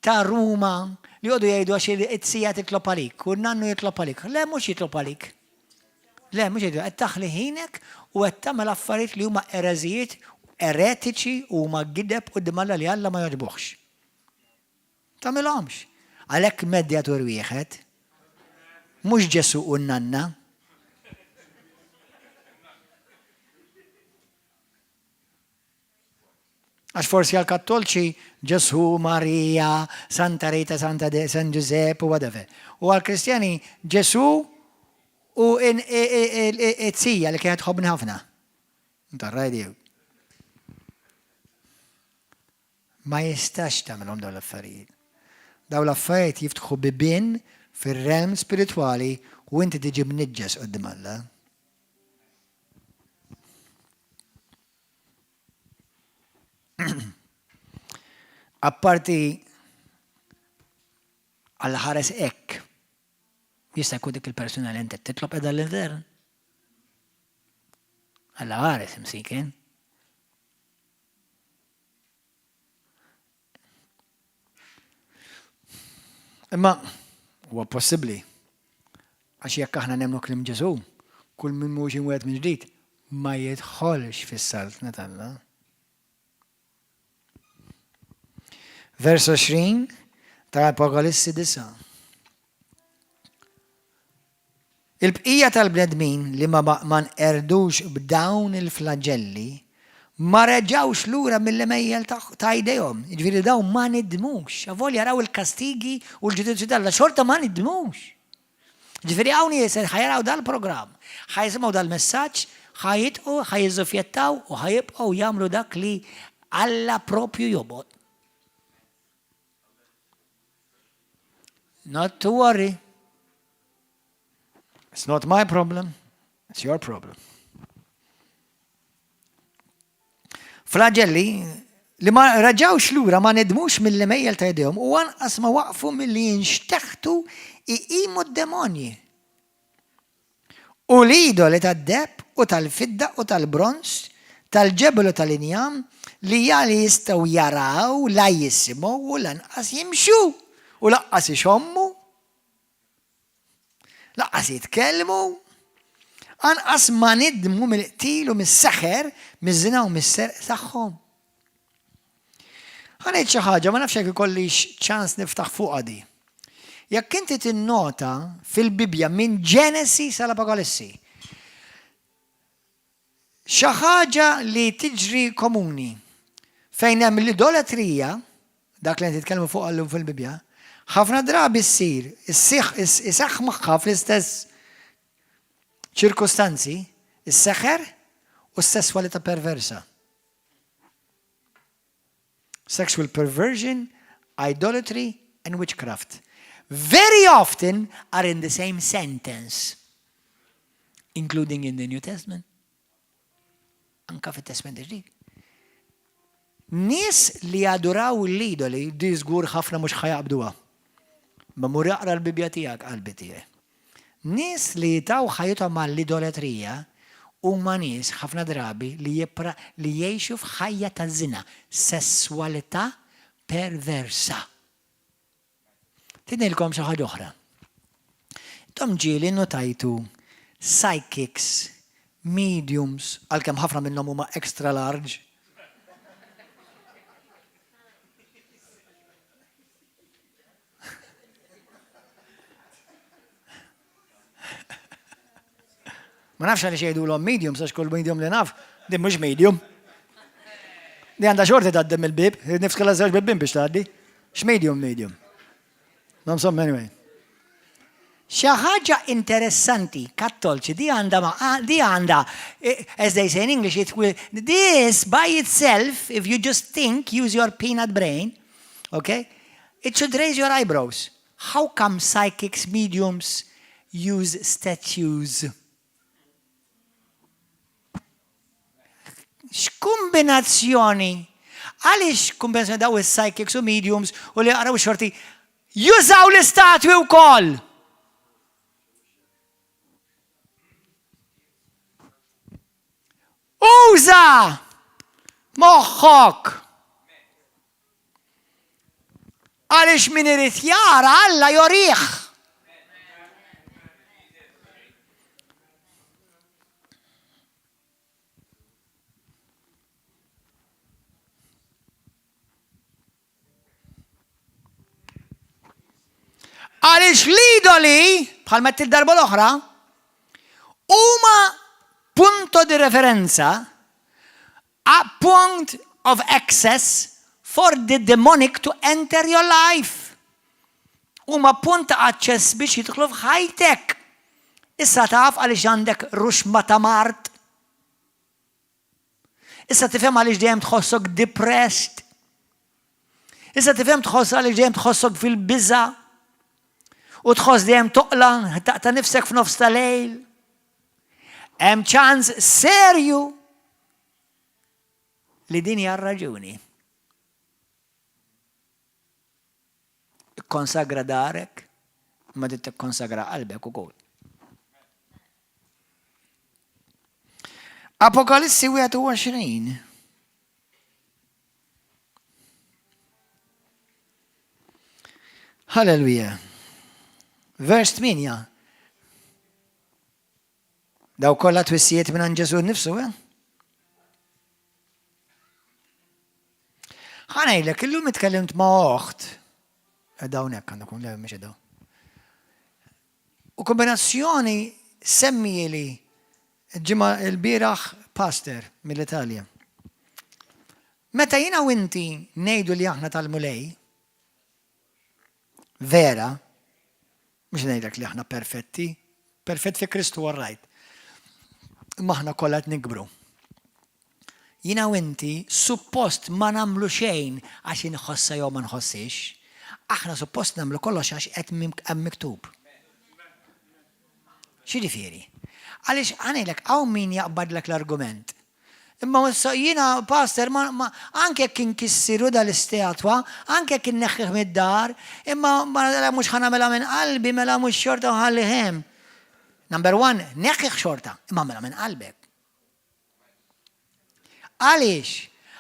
ta' Ruma li joqogħdu jgħidu għax it-sija titlob għalik u n-nannu jitlob għalik. Le, mhux jitlob għalik. Le, mhux jgħidu, qed taħli ħinek u qed tagħmel affarijiet li huma ereżijiet, eretiċi u huma gideb quddiem Alla li Alla ma jogħġbuhx. Tagħmilhomx. Għalhekk medjatur wieħed, mhux Ġesù u n-nanna. Għax forsi għal kattolċi Ġesù, Marija, Santa Rita, Santa De, San Ġużepp u whatever. U għal Kristjani Ġesù u it-sija li kienet tħobbni ħafna. Ntarrajdiju. Ma jistax tagħmilhom dawn l-affarijiet. Dawn l-affarijiet jiftħu bibien fir-realm spiritwali u inti tiġi mniġġes quddiem Alla. Apparti Alla ħares hekk. Jista' jkun dik il-persuna li inti titlob qiegħda l-infern. Alla ħares imsiken. Imma huwa possibbli għax jekk aħna nemmnu kliem Ġesù, kull min mhux imwieled minn ġdid ma jidħolx fis-saltna t'Alla. Vers 20 ta' Apokalissi 9. Il-bqija tal-bnedmin li ma ma nqerdux b'dawn il-flaġelli ma reġgħux lura mill-għemejjel ta' jdejhom. Jiġifieri dawn ma nidmux. Avolja raw il-kastigi u l-ġudizzju t'Alla, xorta ma nidmux. Ġifieri hawn nies li ħa jaraw dal-programm, ħa jisimgħu dal-messaġġ, ħa jidqu, ħa jiżżufjettaw u ħa jibqgħu jagħmlu dak li Alla propju jobgħod. Not to worry. It's not my problem, it's your problem. Flagelli li ma reġgħux lura ma nidmux mill-imejjel ta' jdejhom u anqas ma waqfu milli jinxteħtu iqimu d-demonji. U l-idoli tad-deheb u tal-fidda u tal-bronż, tal-ġebel u tal-injam, li ja li jistgħu jaraw, la jisimgħu u lanqas jimxu u lanqas ixommu. Lanqas jitkellmu, anqas ma nidmu mill-qtil u mis-seħer, miż-żina u mis-serq tagħhom. Ħa ngħid xi ħaġa, ma nafx jekk ikollix ċans niftaħ fuqha di. Jekk inti tinnota fil-Bibbja minn Ġenesi sal-Apokalissi, Xi ħaġa li tiġri komuni fejn hemm l-idolatrija, dak li qed nitkellmu fuqha llum fil-Bibbja, ħafna drabi ssir, iseħħ magħha fl-istess ċirkustanzi, is-seħer u s-sesswalità perversa. Sexual perversion, idolatry and witchcraft very often are in the same sentence, including in the New Testament. Anka fit-Testament il-Ġdid. Nies li jaduraw l-idoli, di żgur ħafna mhux ħajaqbduha. Ma mur jaqra l-Bibja tiegħek qalbi tiegħi. Nies li jitaw ħajjithom għall-idoletrija huma nies ħafna drabi li jippra li jgħixu f'ħajja ta' żina, sesswalità perversa. Trid ngħidilkom xi ħaġa oħra. Intom ġieli nnotajtu psychics, mediums, għalkemm ħafna minnhom huma extra large, Ma nafx għaliex jgħidulhom medium, sax kull medium li naf, din mhux medium. Di għandha xorti tgħaddi mill-bib, nifs kellha żewġ bibien biex tgħaddi. X'medium medium? Ma insomma anyway. Xi ħaġa interessanti, kattolċi, di għandha ma di għandha, eh, as they say in English, it will, this by itself, if you just think, use your peanut brain, okay, it should raise your eyebrows. How come psychics, mediums use statues? X'kumbinazzjoni! Għaliex kumbinazzjoni daw is-psychics u mediums u li jaqraw xorti jużaw l-istatwi wkoll! Uża moħħok! Għaliex min irid jara Alla jorih. Għaliex l-idoli, bħal ma darba l-oħra, huma punto di referenza, a point of access for the demonic to enter your life. Huma punt ta' aċċess biex jidħlu f'ħajtek. Issa taf għaliex għandek ruxma ta' mard. Issa tifhem għaliex dejjem tħossok depressed. Issa tifhem tħoss għaliex dejjem tħossok fil-biża' u tħoss dejjem toqla, taqta' nifsek f'nofs ta' lejl. Hemm ċans serju li din hija r-raġuni. Ikkonsagra darek, imma trid tikkonsagra qalbek ukoll. Apokalissi 21. Halleluja. Vers 8. Daw kollha twissijiet minn Ġesu nnifsu, eh? Ħa ngħidlek, illum itkellimt ma' oħt, qiegħda hawnhekk għandha tkun, le mhix qiegħda. U kombinazzjoni semmieli ġimgħa l-bieraħ pastor mill-Italja. Meta jiena u inti ngħidu li aħna tal-Mulej, vera, mhux ngħidlek li aħna perfetti, perfett fi Kristu all right. Imma aħna kollha qed nikbru. Jiena u inti suppost ma nagħmlu xejn għax inħossha jew ma nħossiex. Aħna suppost nagħmlu kollox għax qed hemm miktub. X'jiġifieri? Għaliex ħa ngħidlek hawn min jaqbadlek l-argument. Imma issa jiena pastor ma, ma anke jekk inkissiru dal-istatwa, anke jekk inneħħih mid-dar, imma mela mhux ħa nagħmilha minn qalbi, mela mhux xorta nħallih hemm. Number one, neħħih xorta, imma agħmilha minn qalbek. Għaliex?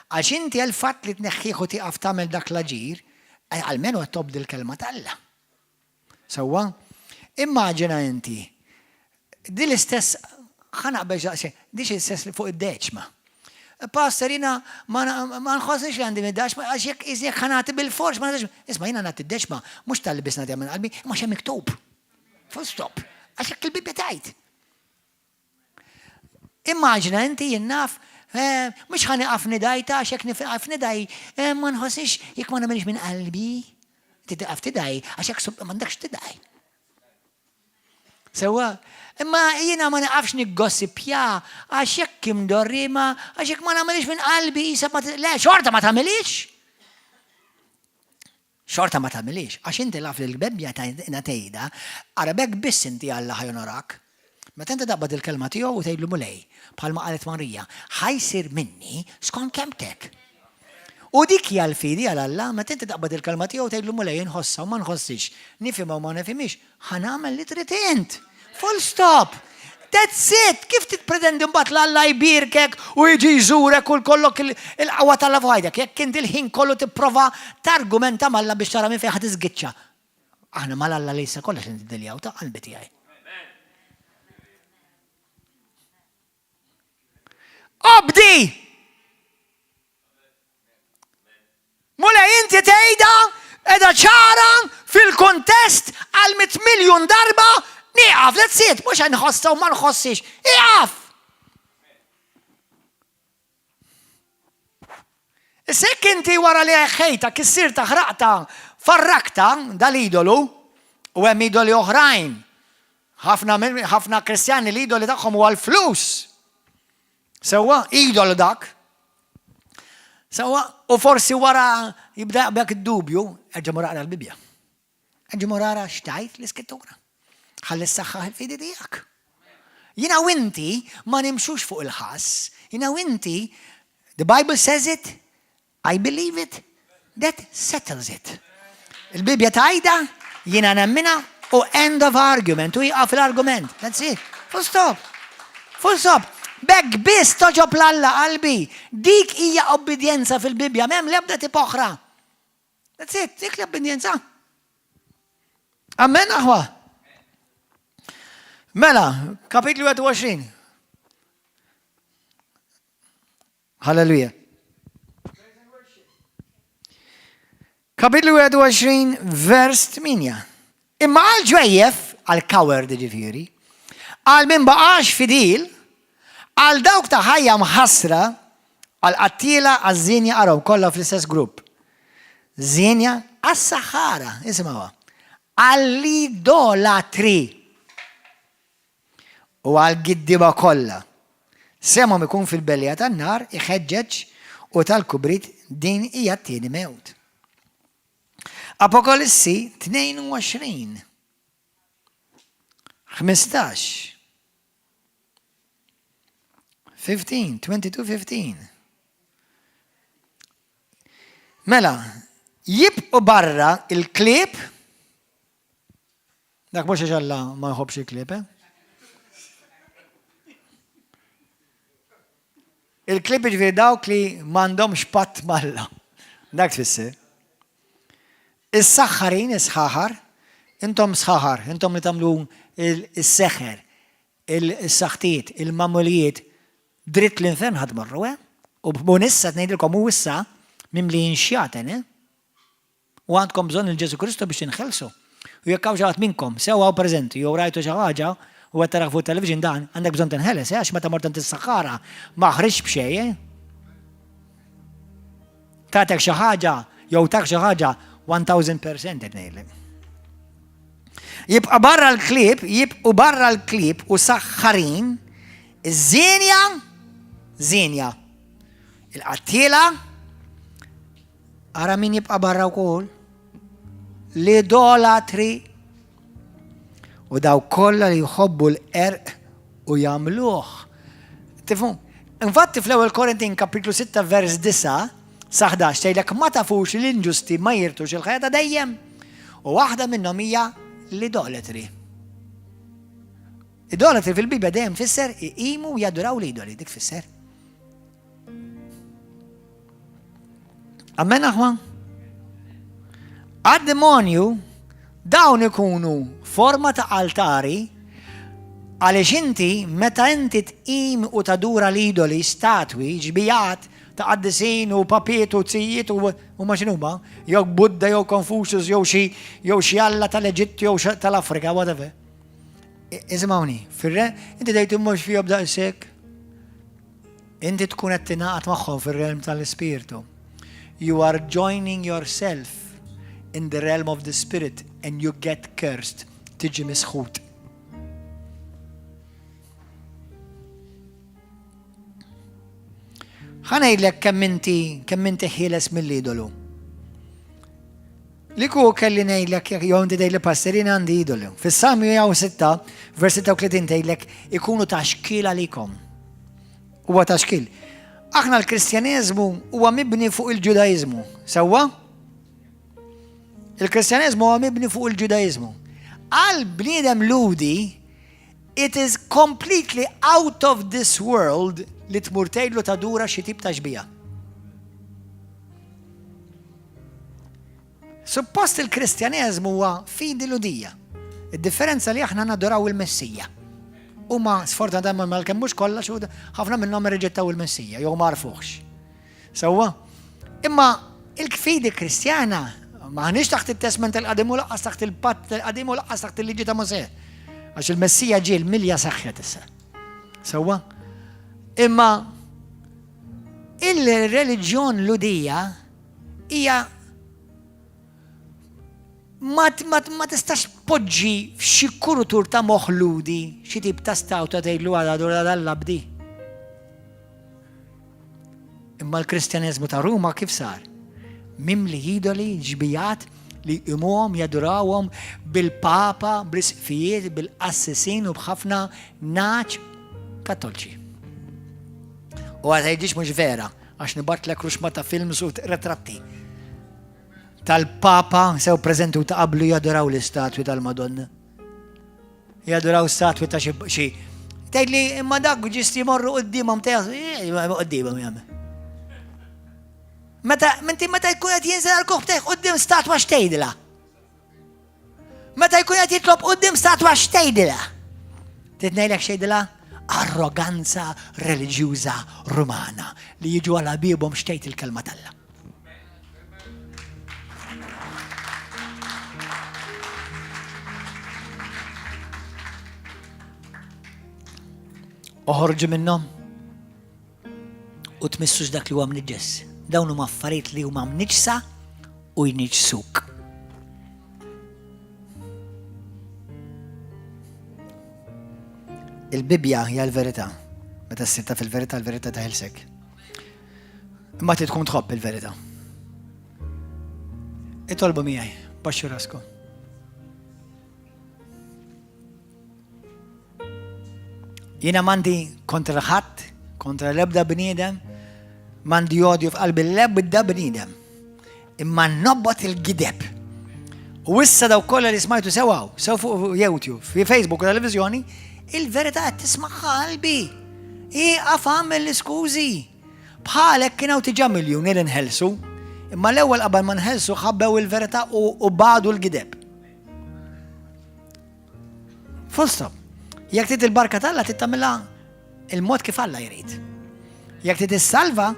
Għax inti għal-fatt li tneħħih u tieqaf tagħmel dak l-aġir, eh, almenu qed tobdi l-kelma t'Alla. Sewwa? Immaġina inti, di l-istess, ħa naqbeż daqsxejn, di l-istess li fuq id-deċma. Pastor, jiena ma nħossniex li għandi mid-deċma, għax jekk jekk ħa nagħti bil-fors ma nagħtix. Isma' jiena nagħti d-deċma, mhux talli biss nagħtiha minn qalbi, imma x'hemm miktub. Full stop. Għax jekk il-Bibbja tgħid. Immaġina inti jien naf, eh, mhux ħa nieqaf nidaj ta' għax jekk nieqaf nidaj, eh, ma nħossix jekk ma nagħmilx minn qalbi. Tidqaf tidaj għax jekk m'għandekx tidaj. Sewwa, imma jiena ma nieqafx niggossipja għax jekk imdorri ma għax jekk ma nagħmilx minn qalbi jisa ma le xorta ma tagħmilix. Xorta ma tagħmilhiex, għax inti laf li l-Bebbja tgħidha, ara b'hekk biss inti Alla ħa jonorak. Meta inti taqbad il-kelma tiegħu u tgħidlu Mulej, bħalma qalet Marija, ħa jsir minni skont kelmtek. U dik hija l-fidi għal Alla, meta inti taqbad il-kelma tiegħu u tgħidlu Mulej inħossha u ma nħossix, nifhimha u ma nifhimhiex, ħa nagħmel li trid int. Full stop! That's it! Kif titpretendi mbagħad l-Alla jbierkek u jiġi jżurek u jkollok il-qawwa tal-Alla fuq ħajtek jekk inti l-ħin kollu tipprova targumenta m'Alla biex tara minn fejn ħa tiżgiċċa? Aħna mal-Alla li jista' kollox nidiljaw ta' qalbi tiegħi. Obdi! Mulej inti tgħidha qiegħda ċara fil-kuntest għal mit miljun darba nieqaf, that's it, mhux nħossha u ma nħossix. Ieqaf! Issa jekk inti wara li ħejta, kissirta, ħraqta, farrakta dal-idolu, u hemm idoli oħrajn, ħafna ħafna Kristjani l-idoli tagħhom huwa l-flus. Sewwa, idolu dak. Sewwa, u forsi wara jibda jaqbek id-dubju, erġa' mur aqra l-Bibbja. Erġa' mur ara x'tgħid l-Iskrittura. Ħalli ssaħħaħ il-fidi tiegħek. Jiena u inti ma nimxux fuq il-ħass, jiena u inti, the Bible says it, I believe it, that settles it. Il-Bibbja tgħidha, jiena nemminha u end of argument, u jieqaf l-argument. That's it. Full stop. Full stop. B'hekk biss toġob l-Alla qalbi. Dik hija obbidjenza fil-Bibbja, m'hemm l-ebda tip oħra. That's it, dik l-obbidjenza. Amen, aħwa. Mela, kapitlu 21. Halleluja. Kapitlu 21, vers 8. Imma għal ġwejjef, għal coward ġifieri, għal min baqax fidil, għal dawk ta' ħajja mħassra, għal qattiela, għaż-żienja araw kollha fl-istess grupp. Żienja għas-saħħara, isimgħuha, għall-idolatri. U għall-giddieba kollha. Sehemhom ikun fil-belliegħa tan-nar iħeġġeġ u tal-kubrit din hija t-tieni mewt. Apokalissi 22. 15. 15, 22, 15. Mela, Jibqu barra il-klieb, dak mhux għax Alla ma jħobbx il-klieb, eh? Il-klieb jiġifieri dawk li m'għandhomx patt m'Alla. Dak tfisser. Is-saħħarin, is-sħaħar, intom sħaħar, intom li tagħmlu is-seħer, il-saħtiet, il-mamulijiet, dritt l-infern ħa tmorru, eh? U b'nissa ngħidilkom u issa mimlijin xjaten, eh? U għandkom bżonn il Ġesu Kristu biex tinħelsu. U jekk hawn xi ħadd minnkom, sew hawn preżenti jew rajtu xi ħaġa u qed taraw fuq television dan, għandek bżonn tinħeles, eh, għax meta mort għand is-saħħara ma ħriġx b'xejn, eh? Tatek xi ħaġa jew tak xi ħaġa 1000% qed ngħidlek. Jibqa' barra l-klieb, jibqu barra l-klieb u saħħarin, iż-żienja, żienja. Il-qattiela, Ara min jibqa' barra wkoll. L-idolatri u daw kollha li jħobbu l-qerq u jagħmluh. Tifhmu? Infatti fl-ewwel Korintin kapitlu 6 vers 9 sa 11 tgħidlek ma tafux li l-inġusti ma jirtux il-ħajja ta' dejjem. U waħda minnhom hija l-idolatri. Idolatri fil-Bibja dejjem tfisser iqimu u jaduraw l-idoli, dik tfisser. Amen aħwa? Għad-demonju dawn ikunu forma ta' altari għaliex inti meta inti tqim u tadura l-idoli, statwi, ġbijat ta' qaddisin u papiet u zijiet u ma x'inhuma, jew Buddha jew Confucius jew xi jew xi alla tal-Eġittu jew tal-Afrika, whatever. Isimgħuni, fir-re, inti tgħid mhux fihom daqshekk. Inti tkun qed tingħaqad magħhom fir-realm tal-ispirtu. You are joining yourself in the realm of the spirit and you get cursed. Tiġi misħut. Ħa ngħidlek kemm inti kemm inti ħieles mill-idolu. Li ku kelli ngħidlek jew inti tgħidli pastor jien għandi idolu. Fis-Salm 106 vers 36 tgħidlek ikunu ta' xkiel għalikom. Huwa ta' xkiel. Aħna l-Kristjaneżmu huwa mibni fuq il-Ġudaiżmu. Sewwa? Il-Kristjaneżmu huwa mibni fuq il-Ġudaiżmu. Għal bniedem ludi, it is completely out of this world li tmur tgħidlu tadura xi tip ta' xbija. Suppost il-Kristjaneżmu huwa fidi Lhudija. Id-differenza li aħna nadoraw il-Messija. Huma sfortunatament għalkemm mhux kollha xi ħafna minnhom irriġettaw il-Messija jew ma għarfuhx. Sewwa? Imma il-fidi Kristjana maħniex taħt it-Testment il-Qadim u laqqas taħt il-Patt il-Qadim u laqqas taħt il-liġi ta' Mosè. Għax il-Messija ġie l-milja saħħet issa. Sewwa? Imma il-reliġjon Lhudija hija ma, ma, ma tistax poġġi f'xi kurutur ta' moħludi xi tip ta' stawta tgħidlu għala dura dal-labdi. Imma l-Kristjaneżmu ta' Ruma kif sar? Mimli idoli, ġbijat li jqimuhom, jadurawhom bil-papa, bl-isqfijiet, bil-qassisin u b'ħafna naċ kattolċi. U għad tgħidlix mhux vera, għax nibatlek ruxma ta' films u retratti tal-Papa sew preżenti u ta' qablu jadoraw l-istatwi tal-Madonna. Jadoraw statwi ta' xi. Tgħidli imma dak ġisti jmorru quddiemhom quddiemhom jagħmel. Meta minti meta jkun qed jinżel għal kuħ quddiem statwa x'tgħidilha? Meta jkun qed jitlob quddiem statwa x'tgħidilha? Trid ngħidlek x'tgħidilha? Arroganza reliġjuża Rumana li jiġu għal bibhom x'tgħid il-kelma t'Alla. Oħorġu minnhom u tmissux dak li huwa mniġġes. Dawn huma affarijiet li huma mniġsa u jniġsuk. Il-Bibbja hija l-verità. Meta ssir taf il-verità, l-verità taħilsek. Imma trid tkun tħobb il-verità. Itolbu miegħi, baxxu raskom. Jiena m'għandi kontra ħadd, kontra l-ebda bniedem, m'għandi odju f'qalbi l-ebda bniedem. Imma nobgħod il-gideb. U issa daw kollha li smajtu sewaw, sew fuq YouTube, fi Facebook u televizjoni, il-verità qed tisma' qalbi. Ieqaf għamel l-iskużi. Bħalek kien hawn tiġa miljuni li nħelsu, imma l-ewwel qabel ma nħelsu ħabbew il-verità u badu l-gideb. Full stop. Jekk trid il-barka t'Alla trid tagħmilha il-mod kif Alla jrid. Jekk trid issalva,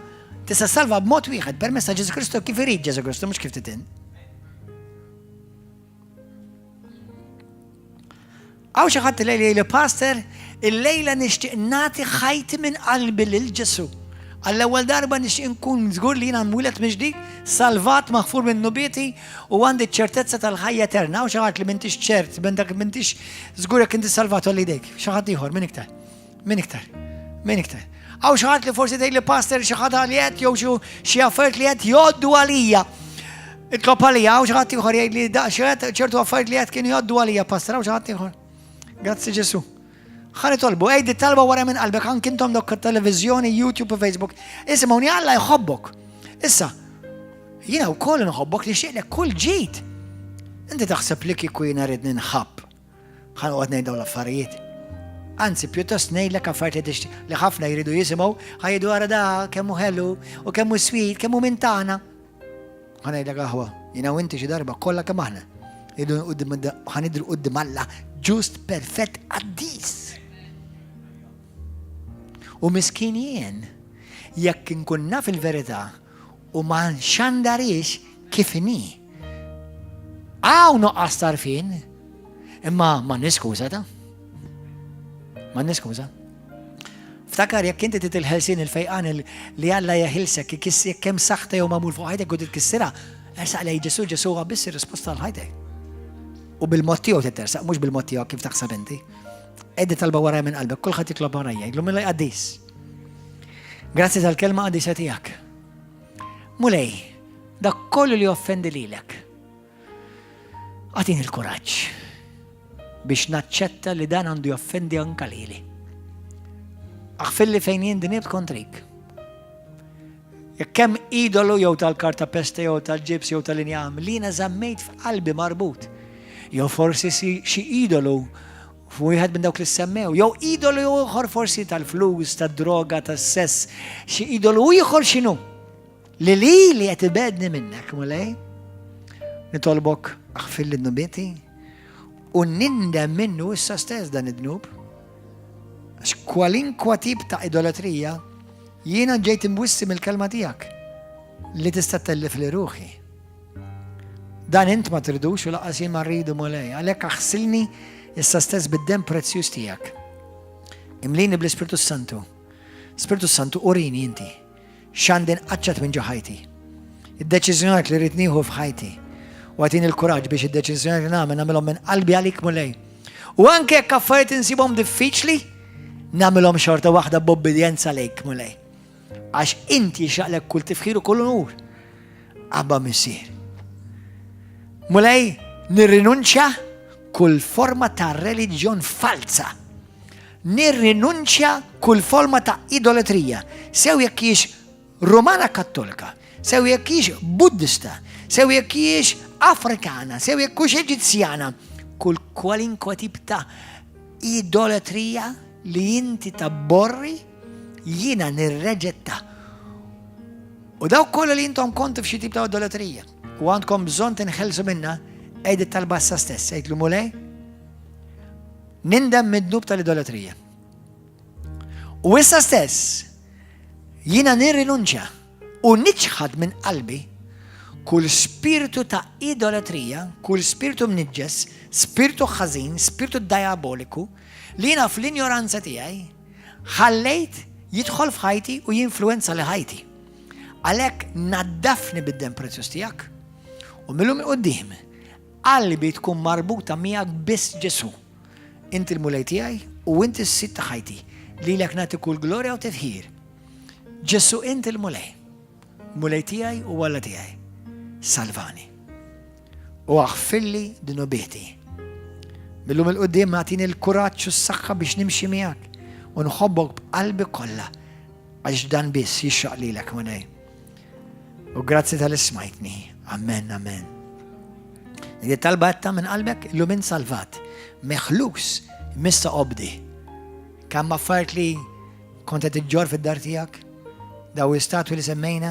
tista' salva b'mod wieħed permezz ta' Ġesu Kristu kif irid Ġesu Kristu mhux kif titin. Hawn xi ħadd lejli li pastor, illejla nixtieq nagħti ħajti minn qalbi lil Ġesu. Għall-ewwel darba nixtieq nkun żgur li jiena mwieled mill-ġdid, salvat, maħfur minn dnubieti u għandi ċ-ċertezza tal-ħajja eterna. Hawn xi ħadd li m'intix ċert, minn dak m'intix żgur jekk inti salvat għolli jdejk. Xi ħadd ieħor, min iktar? Min iktar? Min iktar? Hawn xi ħadd li forsi tgħid li pastor xi ħadd li qed jew xi affarijiet li qed jgħoddu għalija. Itlob għalija, hawn xi ħadd ieħor jgħid li ċertu affarijiet li qed kienu jgħoddu għalija, pastor, hawn xi ħadd ieħor. Grazzi Ġesu. Ħa nitolbu, għid it-talba wara minn qalbek, anki intom dok televizjoni, YouTube u Facebook. Isimgħuni Alla jħobbok. Issa, jiena wkoll nħobbok li xieqlek kull ġid. Inti taħseb li kieku jiena rrid ninħabb. Ħa noqgħod ngħid dawn l-affarijiet. Anzi, pjuttost ngħidlek affarijiet li ħafna jridu jisimgħu, ħa jgħidu ara da kemm hu ħelu u kemm hu sweet, kemm hu minn tagħna. Ħa ngħidlek aħwa, jiena u inti xi darba kollha kemm aħna. Ħa nidhru quddiem Alla ġust, perfett, qaddis. U miskin jien, jekk inkun naf il-verità u ma nxandarix kif inhi. Hawn nuqqas tarfin, imma ma niskuża ta' ma niskuża. Ftakar jekk inti trid il-ħelsien il-fejqan li Alla jeħilsek, jekk hemm saħta jew magħmul fuq ħajtek u titkissirha, ersaq lejn Ġesù, Ġesù huwa biss ir-risposta għal ħajtek. U bil-mod tiegħu titersaq, mhux bil-mod tiegħu kif taħseb inti. Għid it-talba wara minn qalbek, kulħadd jitlob warajja, jgħidlu Mulej qaddis. Grazzi tal-kelma qaddisa tiegħek. Mulej, dak kollu li offendi lilek. Agħtini l-kuraġġ biex naċċetta li dan għandu joffendi anka lili. Aħfirli fejn jien dnibt kontrik. Jekk hemm idolu jew tal-karta pesta jew tal-ġibs jew tal-injam li jiena żammejt f'qalbi marbut. Jew forsi xi idolu f'wieħed minn dawk li semmew, jew idolu ieħor forsi tal-flus, tad-droga, tas-sess, xi idolu ieħor x'inhu. Li lili qed ibegħedni minnek, Mulej. Nitolbok aħfirli dnubieti u nindem minnu issa stess dan id-dnub. Għax kwalinkwa tip ta' idolatrija jiena ġejt imwissi mill-kelma tiegħek li tista' tellif li ruħi. Dan int ma tridux u lanqas jien ma rridu Mulej, għalhekk aħsilni issa stess bid-demm prezzjuż tiegħek. Imlini bl-Ispirtu Santu. Spirtu Santu urini inti. X'għandi nqaċċat minn ġo ħajti. Id-deċiżjonijiet li rrid nieħu f'ħajti. U agħtini l-kuraġġ biex id-deċiżjonijiet li nagħmel nagħmilhom minn qalbi għalik Mulej. U anke jekk affarijiet insibhom diffiċli, nagħmilhom xorta waħda b'obbedjenza lejk Mulej. Għax inti jixraqlek kull tifħir u kull unur. Abba Missier. Mulej, nirrinunċja kull forma ta' reliġjon falza Nirrinunċja kull forma ta' idoletrija, sew jekk hijiex Rumana Kattolika, sew jekk hijiex Buddista, sew jekk hijiex Afrikana, sew jekk hux Eġizzjana, kull kwalinkwa tip ta' idoletrija li inti tabborri jiena nirreġetta. U dawk kollha li intom kontu f'xi tip ta' idoletrija u għandkom bżonn tinħelsu minnha, għid it-talba issa stess, għidlu Mulej, Nindem mid-dnub tal-idolatrija. U issa stess, jiena nirrinunċja u niċħad minn qalbi kull spiritu ta' idolatrija, kull spiritu mniġġes, spiritu ħażin, spiritu diaboliku, li jiena fl-injoranza tiegħi ħallejt jidħol f'ħajti u jinfluenza li ħajti. Għalhekk naddafni bid-demm prezzjuż tiegħek u millum 'il quddiem Qalbi tkun marbuta miegħek biss Ġesù. Inti l-Mulej tiegħi u inti s-Sid ta' ħajti. Lilek nagħti kull glorja u tifħir. Ġesù inti l-Mulej. Mulej tiegħi u Alla tiegħi. Salvani. U aħfirli dnubieti. Millum 'il quddiem agħtini l-kuraġġ u s-saħħa biex nimxi miegħek u nħobbok b'qalbi kollha għax dan biss jixraq lilek Mulej. U grazzi talli smajtni. Amen, amen. Dik talba għedtha minn qalbek, illum int salvat. Meħlus, issa obdi. Kemm affarijiet li kont qed iġġorr fid-dar tiegħek, daw istatwi li semmejna,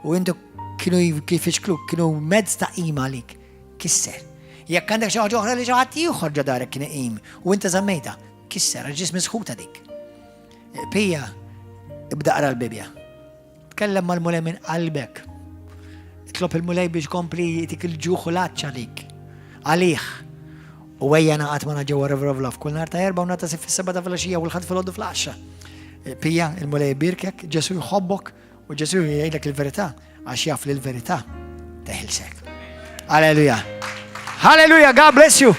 u intu kienu kif kienu mezz ta' qima għalik. Kisser. Jekk għandek xi ħaġa oħra li xi ħadd ieħor ġo darek kien iqim u inta żammejtha, kisser, għax misħuta dik. Pija, ibda qra l-Bibja. Tkellem mal-Mulej minn qalbek. Itlob il-Mulej biex ikompli jtik il-ġuħ u l-għatx għalik. Għalih. U ejja ngħaqad magħna ġewwa River of Love. Kull nhar ta' Erbgħa u nhar ta' Sibt fis-7 ta' filgħaxija u l-Ħadd filgħodu fl-10. Pija, il-Mulej ibierkek, Ġesu jħobbok u Ġesu jgħidlek il-verità għax jaf li l-verità teħilsek. Alleluja. Halleluja, God bless you.